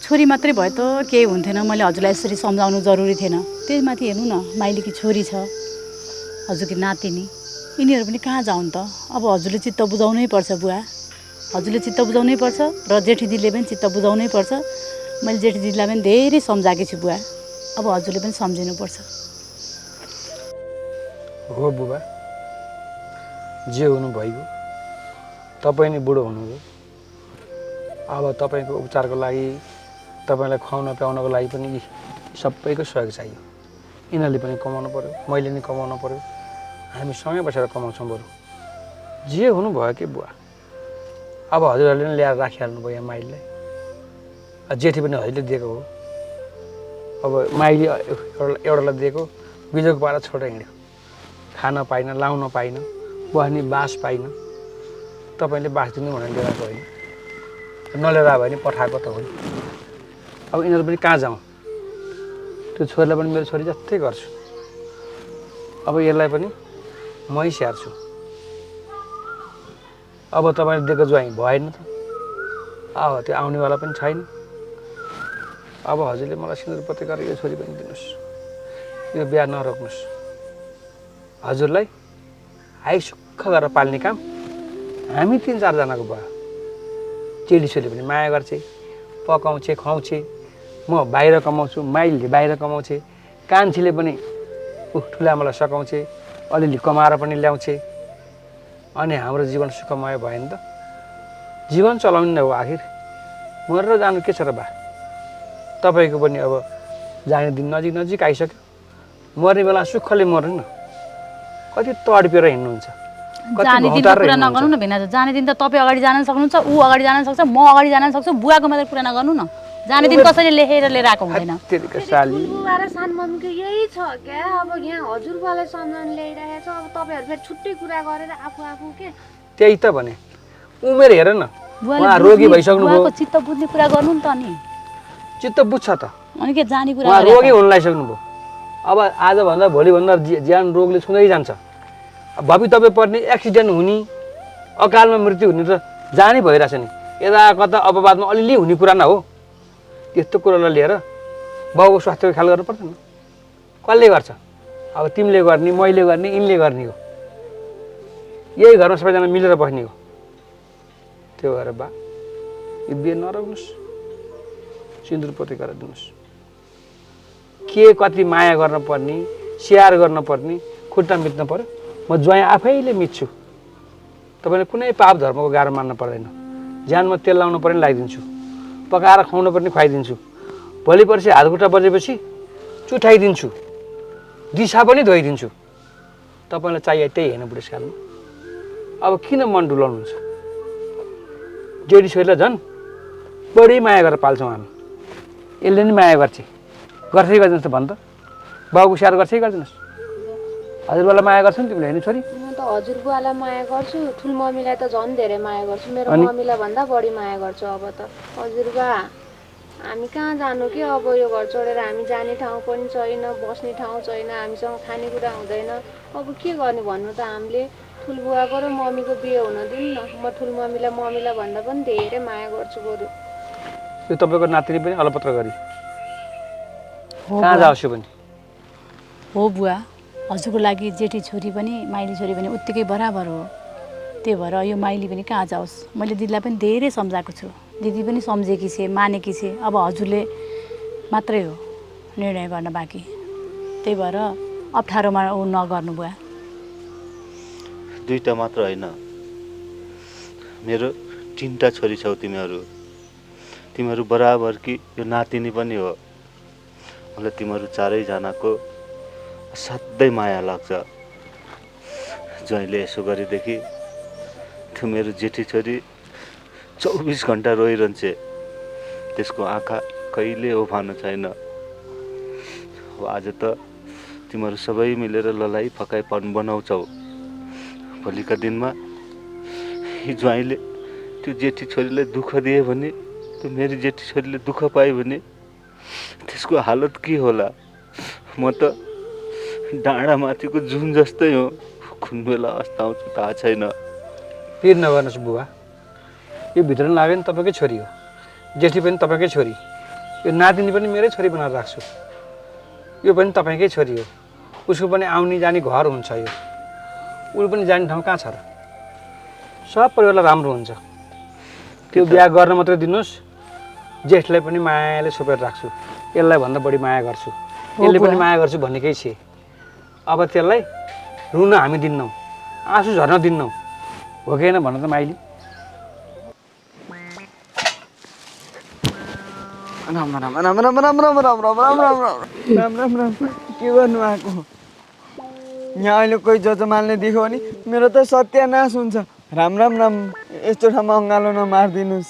छोरी मात्रै भए त केही हुन्थेन। मैले हजुरलाई यसरी सम्झाउनु जरुरी थिएन। त्यही माथि हेर्नु न, माइलीकी छोरी छ, हजुरकी नातिनी, यिनीहरू पनि कहाँ जाउन् त? अब हजुरले चित्त बुझाउनै पर्छ बुवा, हजुरले चित्त बुझाउनै पर्छ र जेठी दिदीले पनि चित्त बुझाउनै पर्छ। मैले जेठी दिदीलाई पनि धेरै सम्झाएकी छु बुवा, अब हजुरले पनि सम्झिनुपर्छ। हो बुबा, जे हुनु भइगयो। तपाईँ नै बुढो हुनुभयो। अब तपाईँको उपचारको लागि, तपाईँलाई खुवाउन प्याउनको लागि पनि सबैको सहयोग चाहियो। यिनीहरूले पनि कमाउनु पऱ्यो, मैले नि कमाउनु पऱ्यो, हामी सँगै बसेर कमाउँछौँ बरु। जे हुनुभयो कि बुवा, अब हजुरहरूले नै ल्याएर राखिहाल्नुभयो यहाँ माइलीलाई। जेठी पनि हजुरले दिएको हो। अब माइली एउटालाई दिएको, बिजोग पाएर छोडेर हिँड्यो। खान पाइन, लाउन पाइन, बस्ने बास पाइन। तपाईँले बास दिनु भनेर लिएर आएको होइन, नलिएर आयो भने पठाएको त होइन। अब यिनीहरू पनि कहाँ जाउँ? त्यो छोरीलाई पनि मेरो छोरी जस्तै गर्छु। अब यसलाई पनि मै स्याहार्छु। अब तपाईँले दिएको ज्वाइँ भएन त, अब त्यो आउनेवाला पनि छैन। अब हजुरले मलाई सिन्दुरपत्ती गरेर यो छोरी पनि दिनुहोस्, यो बिहा नरोक्नुहोस्। हजुरलाई आइसुक्ख गरेर पाल्ने काम हामी 3-4जनाको भयो। चेलीछोरीले पनि माया गर्छे, पकाउँछे, खुवाउँछे, म बाहिर कमाउँछु, माइलीले बाहिर कमाउँछे, कान्छीले पनि ठुलाआमालाई सघाउँछे, अलिअलि कमाएर पनि ल्याउँछे। अनि हाम्रो जीवन सुखमय भयो नि त। जीवन चलाउने नै हो आखिर, मरेर जानु के छ र बा? तपाईँको पनि अब जाने दिन नजिक नजिक आइसक्यो। मर्ने बेला सुखले मर्नु न, कति तडपेर हिँड्नुहुन्छ। जाने दिन त कुरा नगर्नु न भिनाजु। जाने दिन त तपाईँ अगाडि जान सक्नुहुन्छ, ऊ अगाडि जान सक्छ, म अगाडि जान सक्छु, बुवाको मात्रै कुरा नगर्नु न। जाने दिन कसैले लेखेर लिएर आएको हुँदैन। ठुलबुबा र सानमम्मीको यही छ क्या। अब यहाँ हजुरबालाई सम्झाउन ल्याइरहेको छ, अब तपाईँहरू फेरि छुट्टै कुरा गरेर आफू के। त्यही त भने, उमेर हेर न, उहाँ रोगी भइसक्नु भयो। चित्त बुझ्ने कुरा गर्नु नि त। अनि चित्त बुझ्छ त, अनि के जाने कुरा उहाँ रोगी हुन लागिसक्नु भयो। अब आजभन्दा भोलिभन्दा ज्यान रोगले छुँदै जान्छ। भवितव्य पर्ने, एक्सिडेन्ट हुने, अकालमा मृत्यु हुने त जानै भइरहेछ नि। यता कता अपवादमा अलिअलि हुने कुरा न हो। त्यस्तो कुरालाई लिएर बाउको स्वास्थ्यको ख्याल गर्नु पर्दैन। कसले गर्छ? अब तिमीले गर्ने, मैले गर्ने, यिनले गर्ने हो। यही घरमा सबैजना मिलेर बस्ने हो। त्यो भएर बा, यो बिहे नरोक्नुहोस्, सिन्दुरपोते गरेर दिनुहोस्। के कति माया गर्न पर्ने, स्याहार गर्न पर्ने, खुट्टा मिच्न पर्यो। म ज्वाइँ आफैले मिच्छु। तपाईँले कुनै पाप धर्मको गाह्रो मान्न पर्दैन। ज्यानमा तेल लाउनु पर्ने लगाइदिन्छु, पकाएर खुवाउनु पर्ने खुवाइदिन्छु, भोलि पर्सि हातखुट्टा बजेपछि चुठाइदिन्छु, दिशा पनि धोइदिन्छु। तपाईँलाई चाहिए त्यही होइन बुढेसकालमा। अब किन मन डुलाउनुहुन्छ? जेडी छोरीलाई झन् बढी माया गरेर पाल्छौँ हामी। यसले नि माया गर्छ, गर्छै गरिदिनुहोस् त भन् त। बाउको स्याहार गर्छै गरिदिनुहोस्। हजुरबालाई माया गर्छ नि तिमीले होइन छोरी? म त हजुरबुवालाई माया गर्छु, ठुलमम्मीलाई त झन् धेरै माया गर्छु। मेरो मम्मीलाई भन्दा बढी माया गर्छु। अब त हजुरबा, हामी कहाँ जानु के? अब यो घर छोडेर हामी जाने ठाउँ पनि छैन, बस्ने ठाउँ छैन, हामीसँग खानेकुरा हुँदैन। अब के गर्ने भन्नु त? हामीले ठुलबुवाको र मम्मीको बिहे हुन दिनु न। म ठुलमम्मीलाई भन्दा पनि धेरै माया गर्छु बरु। यो तपाईँको नातिनी पनि अलपत्र गरी हो कहाँ बुवा। जाओस् यो पनि हो बुवा, हजुरको लागि जेठी छोरी पनि माइली छोरी पनि उत्तिकै बराबर हो। त्यही भएर यो माइली पनि कहाँ जाओस्। मैले दिदीलाई पनि धेरै सम्झाएको छु, दिदी पनि सम्झेकी छे, मानेकी छे। अब हजुरले मात्रै हो निर्णय गर्न बाँकी। त्यही भएर अप्ठ्यारोमा ऊ नगर्नु बुवा। दुईटा मात्र होइन, मेरो 3टा छोरी छौ तिमीहरू। तिमीहरू बराबर कि यो नातिनी पनि हो। मलाई तिमीहरू चारैजनाको असाध्यै माया लाग्छ। जहिले यसो गरेदेखि त्यो मेरो जेठी छोरी 24 घन्टा रोइरहन्छे। त्यसको आँखा कहिले ओफानो छैन। अब आज त तिमीहरू सबै मिलेर ललाई फकाइ बनाउँछौ। भोलिका दिनमा यी ज्वाइँले त्यो जेठी छोरीलाई दुःख दिए भने, त्यो मेरी जेठी छोरीले दुःख पायो भने त्यसको हालत के होला। म त डाँडा माथिको जुन जस्तै हो, कुन बेला अस्ताउँछु थाहा छैन। पिर नगर्नुहोस् बुबा, यो भित्र लाग्यो नि तपाईँकै छोरी हो, जेठी पनि तपाईँकै छोरी, यो नातिनी पनि मेरै छोरी बनाएर राख्छु। यो पनि तपाईँकै छोरी हो, उसको पनि आउने जाने घर हुन्छ। यो उसले पनि जाने ठाउँ कहाँ छ र? सब परिवारलाई राम्रो हुन्छ। त्यो बिहा गर्न मात्रै दिनुहोस्, जेठलाई पनि मायाले छोपेर राख्छु, यसलाई भन्दा बढी माया गर्छु, यसले पनि माया गर्छु भन्नेकै छे। अब त्यसलाई रुन हामी दिन्नौँ, आँसु झर्न दिन्नौँ, हो कि होइन भन त माइली? राम राम राम राम राम राम राम राम राम राम राम राम राम राम के गर्नु आएको? यहाँ अहिले कोही जजमानले देख्यो भने मेरो त सत्यानाश हुन्छ। राम राम राम, यस्तो ठाउँमा अँगालो नमारिदिनुहोस्।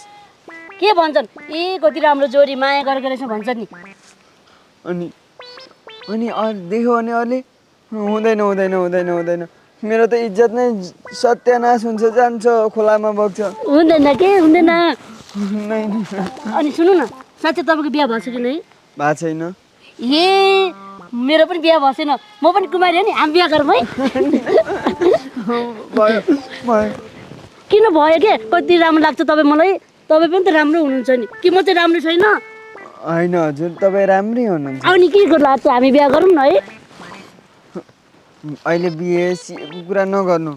के भन्छन्? ए कति राम्रो जोडी माया गरेको रहेछ भन्छन् नि। अनि अनि देख्यो भने अहिले हुँदैन हुँदैन हुँदैन हुँदैन, मेरो त इज्जत नै सत्यानाश हुन्छ, जान्छ खोलामा बग्छ। हुँदैन के हुँदैन। नै अनि सुन्नु न, साँच्चै तपाईँको बिहा भएको छ कि नै? भएको छैन। ए मेरो पनि बिहा भएको छैन, म पनि कुमारी हो नि, हामी बिहा गरौँ है। भयो भयो। किन भयो के? कति राम्रो लाग्छ तपाईँ मलाई। तपाईँ पनि त राम्रो हुनुहुन्छ नि, कि म चाहिँ राम्रो छैन? होइन हजुर, तपाईँ राम्रै हुनुहुन्छ। अनि के गर्नु लाग्छ, हामी बिहा गरौँ न है। अहिले बिहे कुरा नगर्नु,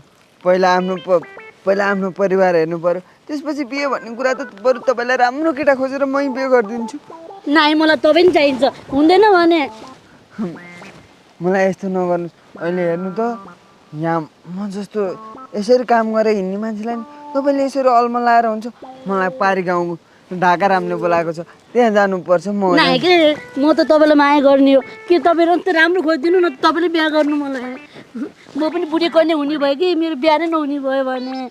पहिला आफ्नो परिवार हेर्नु पर्यो, त्यसपछि बिहे भन्ने कुरा त बरु तपाईँलाई राम्रो केटा खोजेर मै बिहे गरिदिन्छु। नाइ मलाई तपाईँ नि चाहिन्छ, हुँदैन भने। मलाई यस्तो नगर्नुहोस्। अहिले हेर्नु त, यहाँ म जस्तो यसरी काम गरेर हिँड्ने मान्छेलाई नि तपाईँले यसरी अल्मलाएर हुन्छ। मलाई पारी गाउँ ढाकारामले बोलाएको छ, त्यहाँ जानुपर्छ। नाइ के, म त तपाईँलाई माया गर्ने हो कि तपाईँ त राम्रो खोजिदिनु न, तपाईँले बिहा गर्नु मलाई। म पनि बुढी कन्या हुने भयो कि मेरो बिहा नै नहुने भयो भने।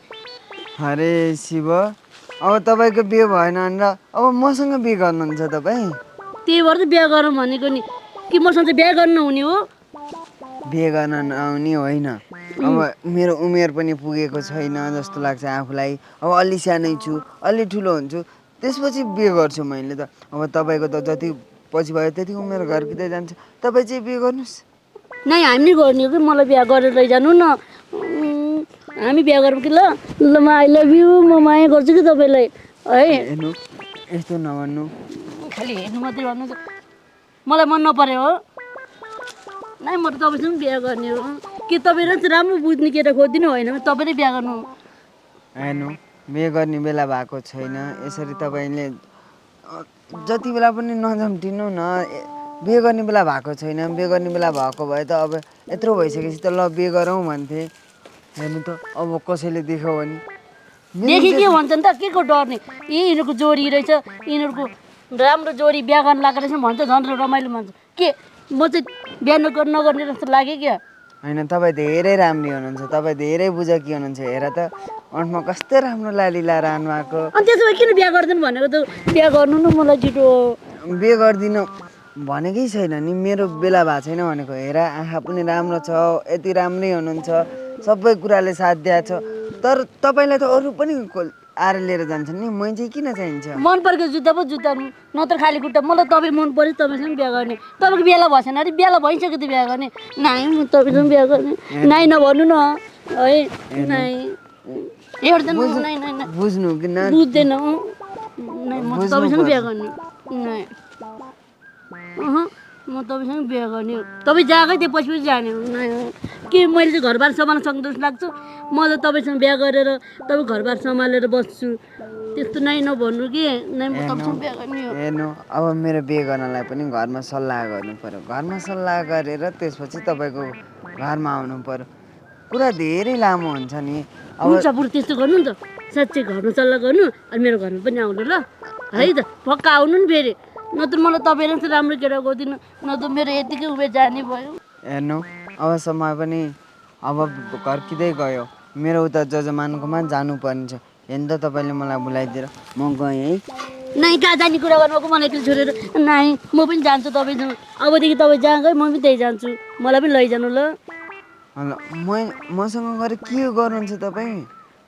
अरे शिव, अब तपाईँको बिहे भएन भनेर अब मसँग बिहे गर्नुहुन्छ तपाईँ? त्यही भएर त बिहा गरौँ भनेको नि, कि मसँग चाहिँ बिहा गर्नु हुने हो? बिहे गर्न नआउने होइन, अब मेरो उमेर पनि पुगेको छैन जस्तो लाग्छ आफूलाई। अब अलि सानै छु, अलि ठुलो हुन्छु, त्यसपछि बिहे गर्छु मैले त। अब तपाईँको त जति पछि भयो त्यति उमेर घर्किँदै जान्छ। तपाईँ चाहिँ बिहे गर्नुहोस्। नाइ हामी नै गर्ने हो कि, मलाई बिहा गरेर लैजानु न। हामी बिहा गरौँ कि ल। ल म आई लभ यु, म माया गर्छु कि तपाईँलाई है। हेर्नु, यस्तो नभन्नु। खालि हेर्नु मात्रै भन्नु, मलाई मन नपऱ्यो हो। नाइ म त तपाईँसँग बिहा गर्ने हो कि तपाईँले चाहिँ राम्रो बुझ्ने केटा खोजिदिनु, होइन तपाईँले बिहा गर्नु। हेर्नु, बिहे गर्ने बेला भएको छैन, यसरी तपाईँले जति बेला पनि नझम्टिनु न। बिहे गर्ने बेला भएको छैन, बिहे गर्ने बेला भएको भए त अब यत्रो भइसकेपछि त ल बिहे गरौँ भन्थे। हेर्नु त, अब कसैले देख्यो भने देखि के भन्छन् त, के को डर्ने? यिनीहरूको जोडी रहेछ, यिनीहरूको राम्रो जोडी बिहा गर्न लागेको रहेछ भन्छ, झन् रमाइलो भन्छ। के म चाहिँ बिहा नगर्ने जस्तो लाग्यो क्या? होइन, तपाईँ धेरै राम्री हुनुहुन्छ, तपाईँ धेरै बुझकी हुनुहुन्छ। हेर त, अन्तमा कस्तो राम्रो लाली लाएर आउनु भएको। अनि त्यसो भए किन बिहा गर्दैन भनेको त? बिहा गर्नु न मलाई छिटो। बिहे गरिदिनु भनेकै छैन नि, मेरो बेला भएको छैन भनेको। हेर, आँखा पनि राम्रो छ, यति राम्रै हुनुहुन्छ, सबै कुराले साथ दिएको छ। तर तपाईँलाई त अरू पनि आएर लिएर जान्छन् नि, मै चाहिँ किन चाहिन्छ? मन परेको जुत्ता पो जुत्ता, नत्र खाली खुट्टा। मलाई तपाईँ मन पऱ्यो, तपाईँसँग बिहा गर्ने। तपाईँको बिहा भएको छैन अरे? बिहा भइसक्यो त बिहा गर्ने। नाइ म तपाईँसँग बिहा गर्ने। नाइ नभन्नु न है, नाइ हेर्दैन। नाइ नाइ नाइ बुझ्नु कि न? बुझ्दैन। नै म तपाईँसँग बिहा गर्ने नै म तपाईँसँग बिहा गर्ने हो तपाईँ जहाँकै त्यो पछि जाने हो नै के मैले चाहिँ घरबार सम्हाल्न सक्दो लाग्छ म त तपाईँसँग बिहा गरेर तपाईँ घरबार सम्हालेर बस्छु त्यस्तो नै नभन्नु कि नै म तपाईँसँग बिहा गर्ने हो हेर्नु अब मेरो बिहे गर्नलाई पनि घरमा सल्लाह गर्नु पर्यो घरमा सल्लाह गरेर त्यसपछि तपाईँको घरमा आउनु पर्यो कुरा धेरै लामो हुन्छ नि अब हुन्छ बरु त्यस्तो गर्नु नि त साँच्चै घरमा सल्लाह गर्नु अनि मेरो घरमा पनि आउनु ल है त पक्का आउनु नि फेरि नत्र मलाई तपाईँले चाहिँ राम्रो केटा गरिदिनु न त मेरो यतिकै उभे जाने भयो हेर्नु अब समय पनि अब घर्किँदै गयो मेरो उता जजमानकोमा जानुपर्ने छ हेर्नु त तपाईँले मलाई बोलाइदिएर म गएँ है नै कहाँ जाने कुरा गर्नुभएको मलाई एक्लै छोडेर नाइ म पनि जान्छु तपाईँसँग अबदेखि तपाईँ जहाँ गए म पनि त्यही जान्छु मलाई पनि लैजानु ल मसँग गएर के गर्नुहुन्छ तपाईँ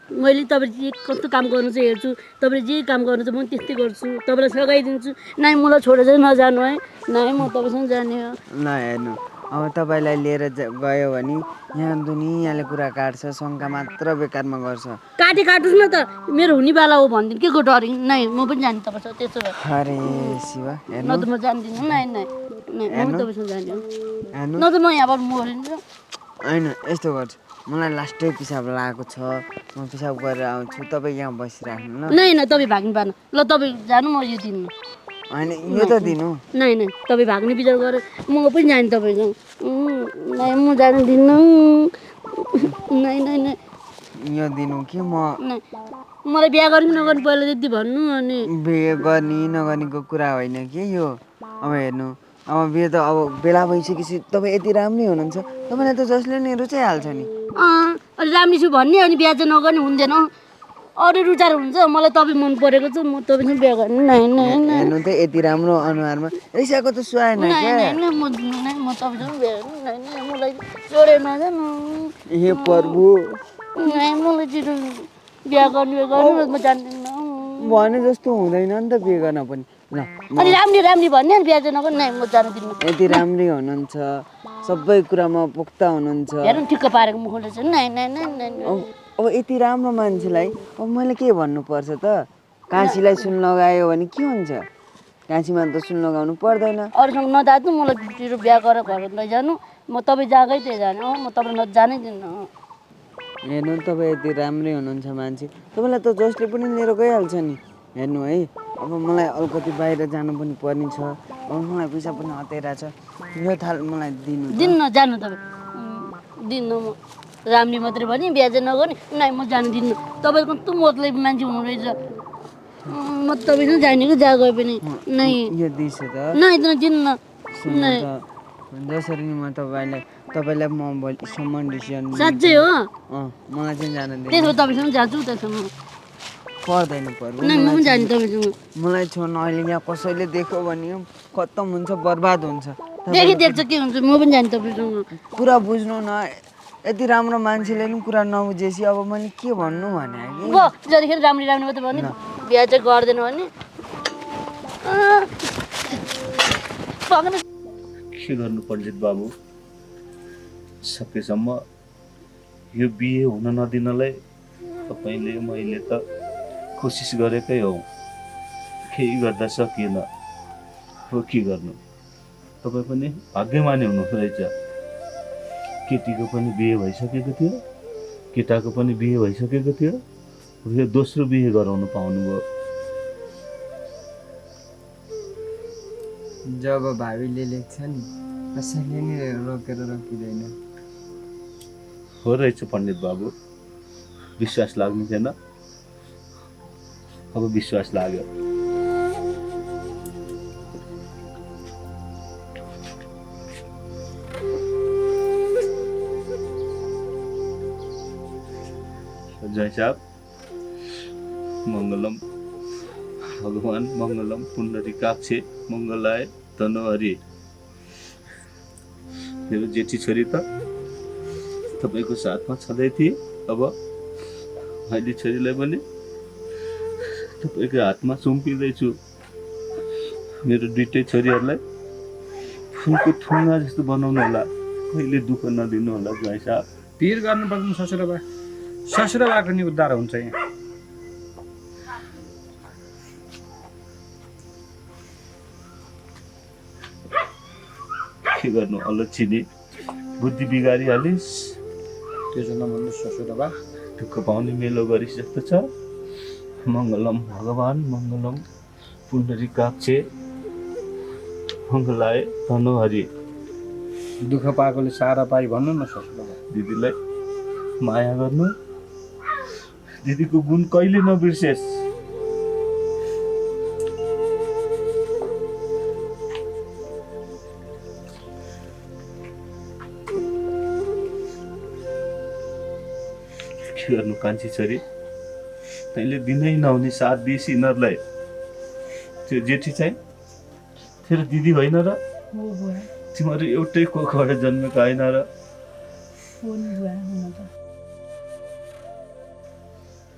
मैले तपाईँले जे कस्तो काम गर्नु चाहिँ हेर्छु तपाईँले जे काम गर्नु चाहिँ म त्यस्तै गर्छु तपाईँलाई सघाइदिन्छु नाइ मलाई छोडेर चाहिँ नजानु है नाइ म तपाईँसँग जाने हो ल हेर्नु अब तपाईँलाई लिएर गयो भने यहाँ दुनियाँले कुरा काट्छ शङ्का मात्र बेकारमा गर्छ काटोस् न त मेरो हुनेवाला हो भनिदिनु के को डरिङ नै म पनि जाने तपाईँसँग त्यसो भए अरे शिवा न त म जान्दिनँ नाइ नाइ नाइ म पनि तपाईँसँग जाने हो हेर्नु न त म यहाँबाट मरिन्छ होइन यस्तो गर्छु मलाई लास्टै पिसाब लागेको छ म पिसाब गरेर आउँछु तपाईँ यहाँ बसिराख्नु ल नै नै तपाईँ भाग्नु पार्नु ल तपाईँ जानु म यो दिनु होइन यो त दिनु नै नै तपाईँ भाग्ने विचार गरेर म पनि जाने तपाईँसँग नै म जानु दिन्न नै नै नै यो दिनु कि म नै मलाई बिहा गर्ने नगर्ने पहिला त्यति भन्नु अनि बिहे गर्ने नगर्नेको कुरा होइन कि यो अब हेर्नु अब बिहे त अब बेला भइसकेपछि तपाईँ यति राम्रै हुनुहुन्छ तपाईँलाई त जसले नि रुचाइहाल्छ नि अलि राम्री छु भन्ने अनि बिहा चाहिँ नगर्ने हुँदैन अरू रुचाएर हुन्छ मलाई तपाईँ मन परेको छ म तपाईँसँग बिहा गर्ने नै नै नै हेर्नु त यति राम्रो अनुहारमा रिसाको त सुहाएन नै क्या नै नै म तपाईँसँग बिहा गर्ने नै नै मलाई जोडेर नजानु हे प्रभु नै मलाई छिटो बिहा गर्नु म जान्दिनँ भने जस्तो हुँदैन नि त बिहे गर्न पनि ल अनि राम्री भन्ने अनि बिहा चाहिँ नगर्ने नै म जानु दिन्न यति राम्रै हुनुहुन्छ सबै कुरामा पोख्ता हुनुहुन्छ हेर्नु ठिक्क पारेको मुखले चाहिँ नै नै नै नै अब यति राम्रो मान्छेलाई अब मैले के भन्नुपर्छ त काँसीलाई सुन लगायो भने के हुन्छ काँसीमा त सुन लगाउनु पर्दैन अरूसँग नजानु मलाई छिटो बिहा गरेर घर लैजानु म तपाईँ जहाँकै त्यही जानु म तपाईँलाई नजानै दिन्न हेर्नु तपाईँ यति राम्रै हुनुहुन्छ मान्छे तपाईँलाई त जसले पनि लिएर गइहाल्छ नि हेर्नु है अब मलाई अलिकति बाहिर जानु पनि पर्ने छ अब मलाई पैसा पनि हताइरहेछ यो थाल मलाई दिन्न जानु तपाईँ दिन्न म राम्री मात्रै भने बिहा चाहिँ नगर्ने नै म जानु दिन्न तपाईँ कस्तो मतलब मान्छे हुनु रहेछ म तपाईँसँग जाने कि जहाँ गए पनि नै यो दिस त नै दिन्न सुन्नु त जसरी नि म तपाईँलाई म भोलिसम्म डिसिजन साँच्चै हो मलाई चाहिँ जान दिनु त्यसो तपाईँसँग जान्छु त्यसमा पर्दैन पर्नु नै म पनि जाने तपाईँसँग मलाई छोड्न अहिले यहाँ कसैले देख्यो भने खत्तम हुन्छ बर्बाद हुन्छ देख्छ के हुन्छ म पनि जाने तपाईँसँग कुरा बुझ्नु न यति राम्रो मान्छेले नि कुरा नबुझेपछि अब मैले के भन्नु भने कि जतिखेर राम्री मात्रै भने बिहा चाहिँ गर्दैन भने के गर्नु पण्डित बाबु सकेसम्म यो बिहे हुन नदिनलाई तपाईँले मैले त कोसिस गरेकै हो केही गर्दा सकिएन हो के गर्नु तपाईँ पनि भाग्यमानी हुनुहुँदो रहेछ केटीको पनि बिहे भइसकेको थियो केटाको पनि बिहे भइसकेको थियो यो दोस्रो बिहे गराउनु पाउनुभयो जब भावीले लेख्छ नि कसैले नि रोकेर रोकिँदैन हो रहेछ पण्डित बाबु विश्वास लाग्ने थिएन अब विश्वास लाग्यो जय साहब मङ्गलम भगवान मङ्गलम पुण्डरीकाक्षे मङ्गलाय धनहरी मेरो जेठी छोरी त तपाईँको साथमा छँदै थिए अब अहिले छोरीलाई पनि तपाईँको हातमा सुम्पिँदैछु मेरो दुइटै छोरीहरूलाई फुलको थुङ्गा जस्तो बनाउनु होला कहिले दुःख नदिनु होला जय साहब पिर गर्नुपर्छ ससुराबाको नि उद्धार हुन्छ यहाँ के गर्नु अलक्षिनी बुद्धि बिगारिहालिस्। त्यो चाहिँ नभन्नु ससुराबा। दुःख पाउने मेलो गरिस् जस्तो छ। मङ्गलम भगवान् मङ्गलम पुण्डरीकाक्षे मङ्गलाय धनोहरि। दुःख पाएकोले सारा पाइ भन्नु न ससुराबा। दिदीलाई माया गर्नु, दिदीको गुण कहिले नबिर्सेस्। के गर्नु कान्छी छोरी, तैँले दिनै नहुने साथ दिइस् यिनीहरूलाई। त्यो जेठी चाहिँ तेरो दिदी होइन र? तिमीहरू एउटै कोखबाट जन्मेको होइन र?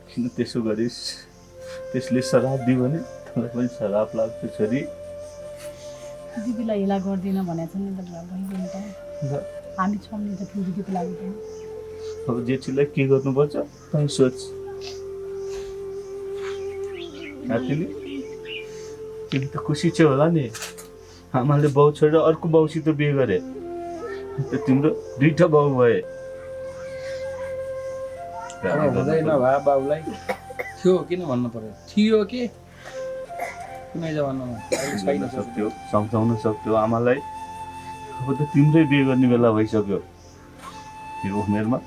किन त्यसो गरिस्? त्यसले श्राप दियो भने तँलाई पनि श्राप लाग्छ छोरी। दिदीलाई हेला गर्दिनँ भनेको छ नि त बुवा, भइगयो नि त। हामी छौँ नि त ठुलो दिदीको लागि पनि। अब जेठीलाई के गर्नुपर्छ तँ सोच। साथीले तिमी त खुसी छौ होला नि, आमाले बाउ छोडेर अर्को बाउसित बिहे गरे, त तिम्रो दुईटा बाउ भए। हुँदैन भा बाउलाई थियो किन भन्नु पर्यो, थियो के कुनै जमानामा छैन। सक्थ्यो सम्झाउन सक्थ्यो आमालाई। अब त तिम्रै बिहे गर्ने बेला भइसक्यो। यो उमेरमा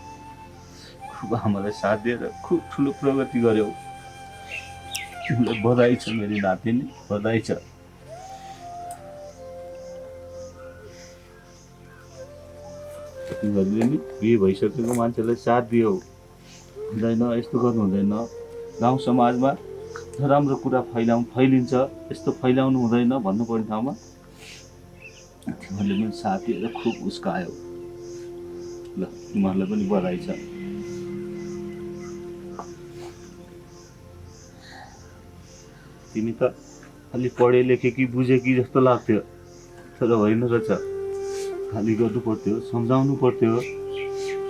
खुब आमालाई साथ दिएर खुब ठुलो प्रगति गर्यौ। तिमीलाई बधाई छ मेरी नातिनी, बधाई छ। तिमीहरूले नि बिहे भइसकेको मान्छेलाई साथ दियौ। हुँदैन, यस्तो गर्नु हुँदैन। गाउँ समाजमा नराम्रो कुरा फैलिन्छ, यस्तो फैलाउनु हुँदैन भन्नुपर्ने ठाउँमा तिमीहरूले पनि साथ दिएर खुब उस्कायौ। ल तिमीहरूलाई पनि बधाई छ। तिमी त अलि पढे लेखेकी बुझेकी जस्तो लाग्थ्यो, तर होइन रहेछ। खाली गर्नु पर्थ्यो, सम्झाउनु पर्थ्यो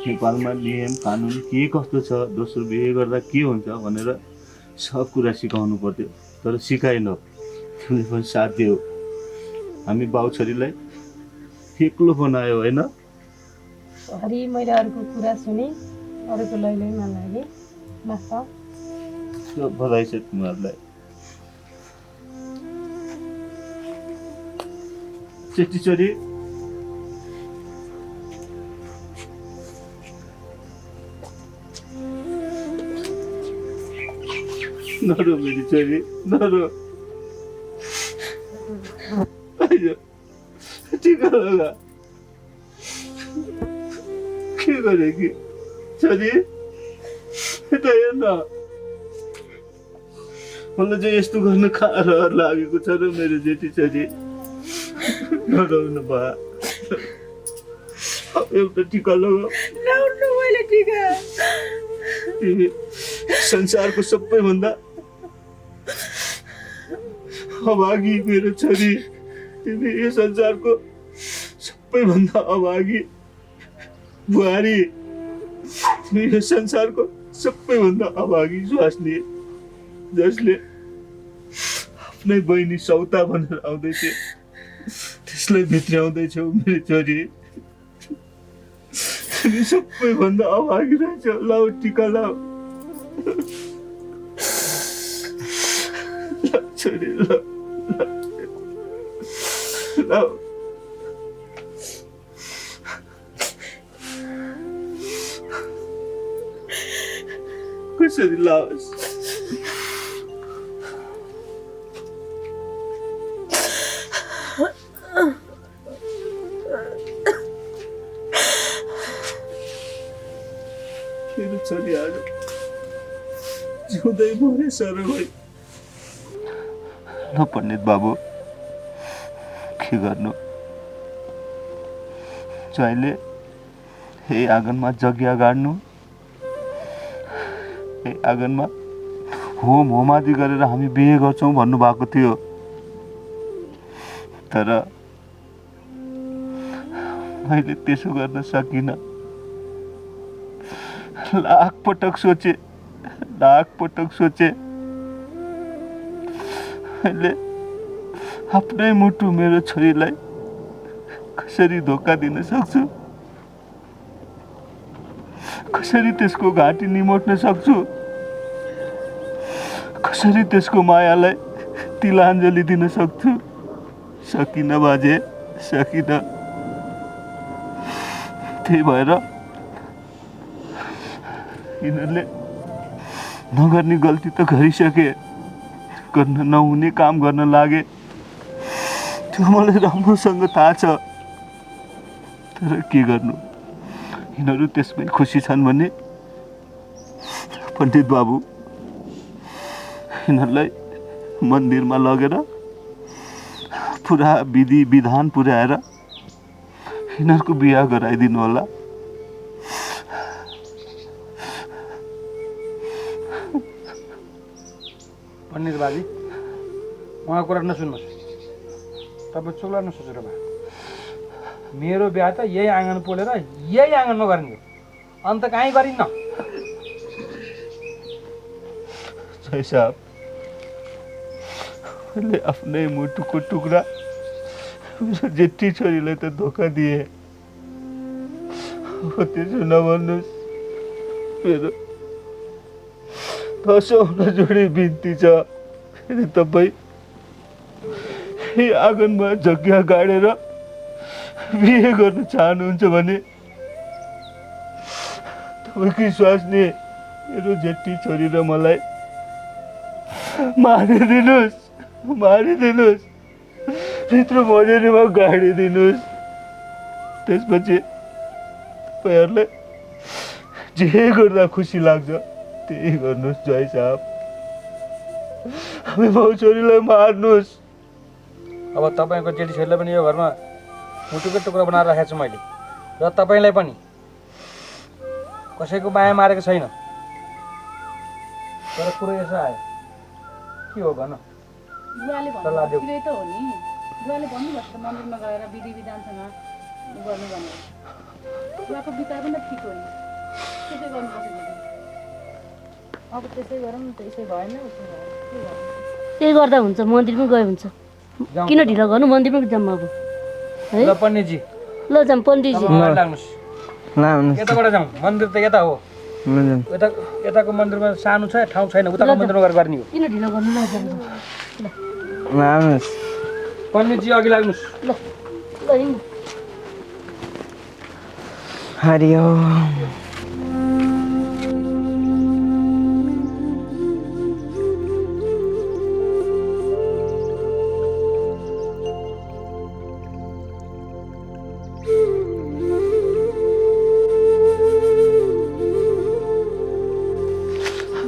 नेपालमा नियम कानुन के कस्तो छ, दोस्रो बिहे गर्दा के हुन्छ भनेर सब कुरा सिकाउनु पर्थ्यो, तर सिकाएनौ। तिमीले पनि साथ दियौ। हामी बाउ छोरीलाई एक्लो बनायो होइन? सरी, मैले अरूको कुरा सुने, अरूको लैलै नलागे। माफ। बधाई छ तिमीहरूलाई। जेठी छोरी, नरो मेरी छोरी, नरो। आइज टिका लगा। के गरे कि छोरी, यता हेर न। मलाई चाहिँ यस्तो गर्न रहर लागेको छ र मेरो जेठी छोरी। नराउनु भा। एउटा टिका लगाऊ। लाउनु मैले टिका। तिमी संसारको सबैभन्दा अभागी मेरो छोरी। तिमी यो संसारको सबैभन्दा अभागी बुहारी। तिमी यो संसारको सबैभन्दा अभागी स्वास्नी, जसले आफ्नै बहिनी सौता भनेर आउँदैछ त्यसलाई भित्र्याउँदैछौ मेरो छोरी। तिमी सबैभन्दा अभागी रहेछौ। लाउ टिका लाउ। छोरी लाउ लाउ। कसरी लाओस्? मेरो छोरी आज जिउँदै मरे सर भाइ। ल पण्डित बाबु, के गर्नु? ज्वाइँले यही आँगनमा यज्ञ गाड्नु, यही आँगनमा होम होमादि गरेर हामी बिहे गर्छौँ भन्नुभएको थियो। तर मैले त्यसो गर्न सकिनँ। लाख पटक सोचे, लाख पटक सोचे। मैले आफ्नै मुटु मेरो छोरीलाई कसरी धोका दिन सक्छु, कसरी त्यसको घाँटी निमोट्न सक्छु, कसरी त्यसको मायालाई तिलाञ्जली दिन सक्छु। सकिन बाजे, सकिन। त्यही भएर यिनीहरूले नगर्ने गल्ती त गरिसके, गर्न नहुने काम गर्न लागे। त्यो मलाई राम्रोसँग थाहा छ। तर के गर्नु, यिनीहरू त्यसमै खुसी छन् भने पण्डित बाबु यिनीहरूलाई मन्दिरमा लगेर पुरा विधि विधान पुर्याएर यिनीहरूको बिहा गराइदिनु होला। पण्डित बाजी, उहाँको कुरा नसुन्नुहोस्। तपाईँ चुला नसोचेर भए मेरो बिहा त यही आँगन पोलेर यही आँगनमा गर्ने हो, अन्त कहीँ गरिन्न। जय साहब, मैले आफ्नै मुटुको टुक्रा मेरो जेठी छोरीलाई त धोका दिए। अब त्यसो नभन्नुहोस्। मेरो 10 जोडी बिन्ती छ। यदि तपाईँ यही आँगनमा जग्गा गाडेर बिहे गर्न चाहनुहुन्छ भने तपाईँकै स्वास्नी मेरो जेठी छोरी र मलाई मारिदिनुहोस्, मारिदिनुहोस्, भित्र मजेरीमा गाडिदिनुहोस्। त्यसपछि तपाईँहरूलाई जे गर्दा खुसी लाग्छ त्यही गर्नुहोस्। जय साहब, हामी बाउ छोरीलाई मार्नुहोस्। अब तपाईँको जेठी छोरीलाई पनि यो घरमा मुटुकै टुक्रा बनाएर राखेको छु मैले, र तपाईँलाई पनि। कसैको माया मारेको छैन। तर कुरो यसो आयो, के हो भन? बुवाले सल्लाह देऊ। भन्नु त हो नि, बुवाले भन्नुभएको छ मन्दिरमा गएर विधि विधानसँग गर्नु भनेर। बुवाको विचार पनि ठिक हो नि, त्यसै गर्नुपर्छ दिदी। अब त्यसै गरौँ न, त्यसै भएन उसो भयो, के गर्नु? त्यही गर्दा हुन्छ, मन्दिरमै गए हुन्छ। किन ढिलो गर्नु, मन्दिरमै जाऊँ अब है। ल पण्डितजी, ल जाऊँ पण्डितजी। तपाईँ लाग्नुहोस्। यताबाट जाउँ, मन्दिर त यता हो। यता यताको मन्दिरमा सानो छ, ठाउँ छैन, उताको मन्दिरमा गएर गर्ने हो। किन ढिलो गर्नु, ल जाऊँ। पण्डितजी अघि लाग्नुहोस्। ल ल हिँड्नु। हरिओम।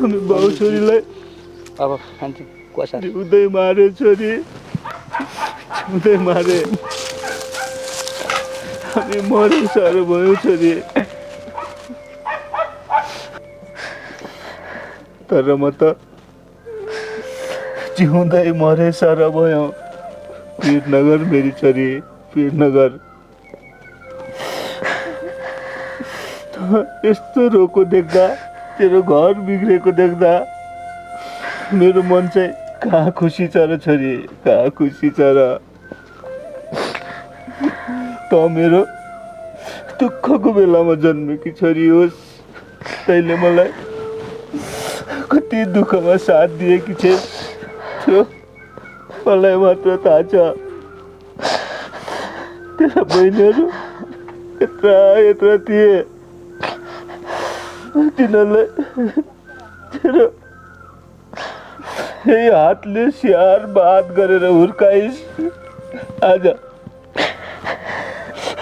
हामी बाउ छोरीलाई अब खान्छु कोसा। जिउँदै मारे छोरी, जिउँदै मारे। हामी मरे साह्रो भयो छोरी। तर म त जिउँदै मरे साह्रो भयो। पीरनगर मेरी छोरी, पीरनगर। यस्तो रोको देख्दा, तेरो घर बिग्रेको देख्दा मेरो मन चाहिँ कहाँ खुसी छ र छोरी, कहाँ खुसी छ र। त मेरो दुःखको बेलामा जन्मेकी छोरी होस्। तैँले मलाई कति दुःखमा साथ दिएकी छेस्, त्यो मलाई मात्र थाहा छ। तेरा बहिनीहरू यत्रा यत्रा थिए, तिनीहरूलाई तेरो यही हातले स्याहार बात गरेर हुर्काइस्।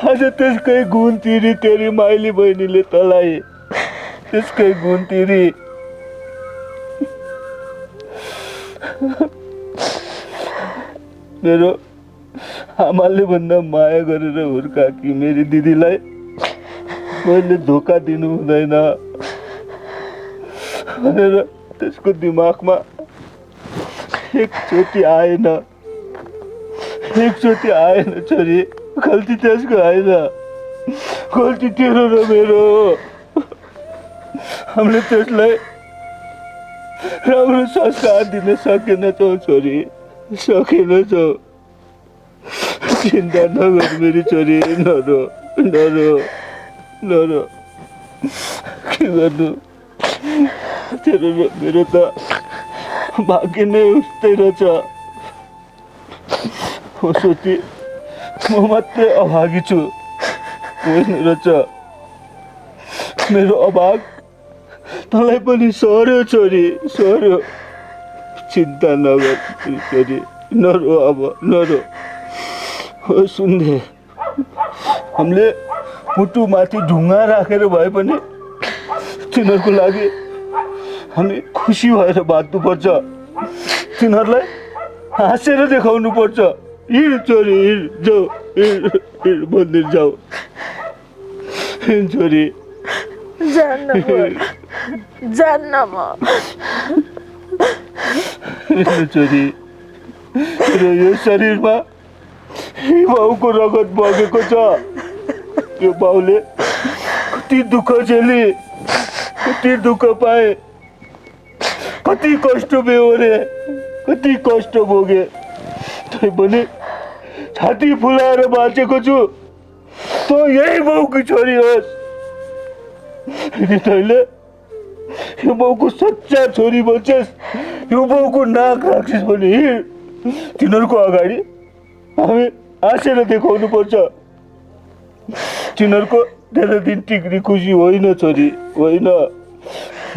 आज त्यसकै गुण तिरी तेरी माइली बहिनीले तलाई, त्यसकै गुण तिरी। मेरो आमाले भन्दा माया गरेर हुर्काकी मेरी दिदीलाई मैले धोका दिनु हुँदैन भनेर त्यसको दिमागमा एकचोटि आएन छोरी। गल्ती त्यसको आएन, गल्ती तेरो र मेरो हो। हामीले त्यसलाई राम्रो संस्कार दिन सकेनछौँ छोरी, सकेनछौँ। चिन्ता नगर मेरी छोरी, नरो नरो नरो। के गर्नु, तेरो र मेरो त भाग्य नै उस्तै रहेछ। हो सोची, म मात्रै अभागी छु होइन रहेछ। मेरो अभाग तँलाई पनि सर्यो छोरी, सर्यो। चिन्ता नगर छोरी, नरो अब, नरो। हो सुन्दे, हामीले मुटुमाथि ढुङ्गा राखेर भए पनि तिनीहरूको लागि हामी खुसी भएर बाँच्नुपर्छ। तिनीहरूलाई हाँसेर देखाउनु पर्छ। हिँड छोरी, हिँड, जाऊ, हिँड, हिँड, मन्दिर जाऊ। हिँड छोरी, जान्न म। हिँड छोरी। र यो शरीरमा बाउको रगत बगेको छ। यो बाउले कति दुःख झेली, कति दुःख पाए, कति कष्ट बेहोरे, कति कष्ट भोगे। तैपनि छाती फुलाएर बाँचेको छु। तँ यही बाउकी छोरी होस्। यदि तैँले यो बाउको सच्चा छोरी बन्छेस्, यो बाउको नाक राख्छस् भने हिँड। तिनीहरूको अगाडि हामी हाँसेर देखाउनु पर्छ। तिनीहरूको धेरै दिन टिक्ने खुसी होइन छोरी, होइन।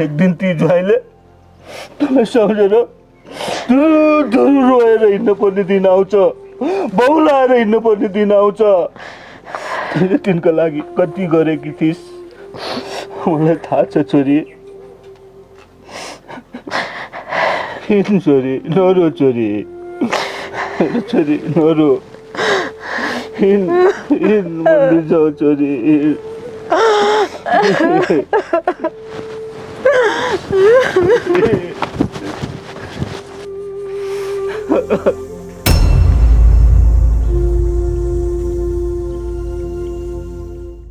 एक दिन ती ज्वाइँले तँलाई सम्झेर धुरु धुरु रोएर हिँड्नु पर्ने दिन आउँछ, बौलाएर हिँड्नु पर्ने दिन आउँछ। तैँले तिनको लागि कति गरेकी थिइस् मलाई थाहा छ छोरी। हिँड छोरी, नरो छोरी, छोरी नरो। हिँड, हिँड, मन्दिर जाऊ छोरी, हिँड।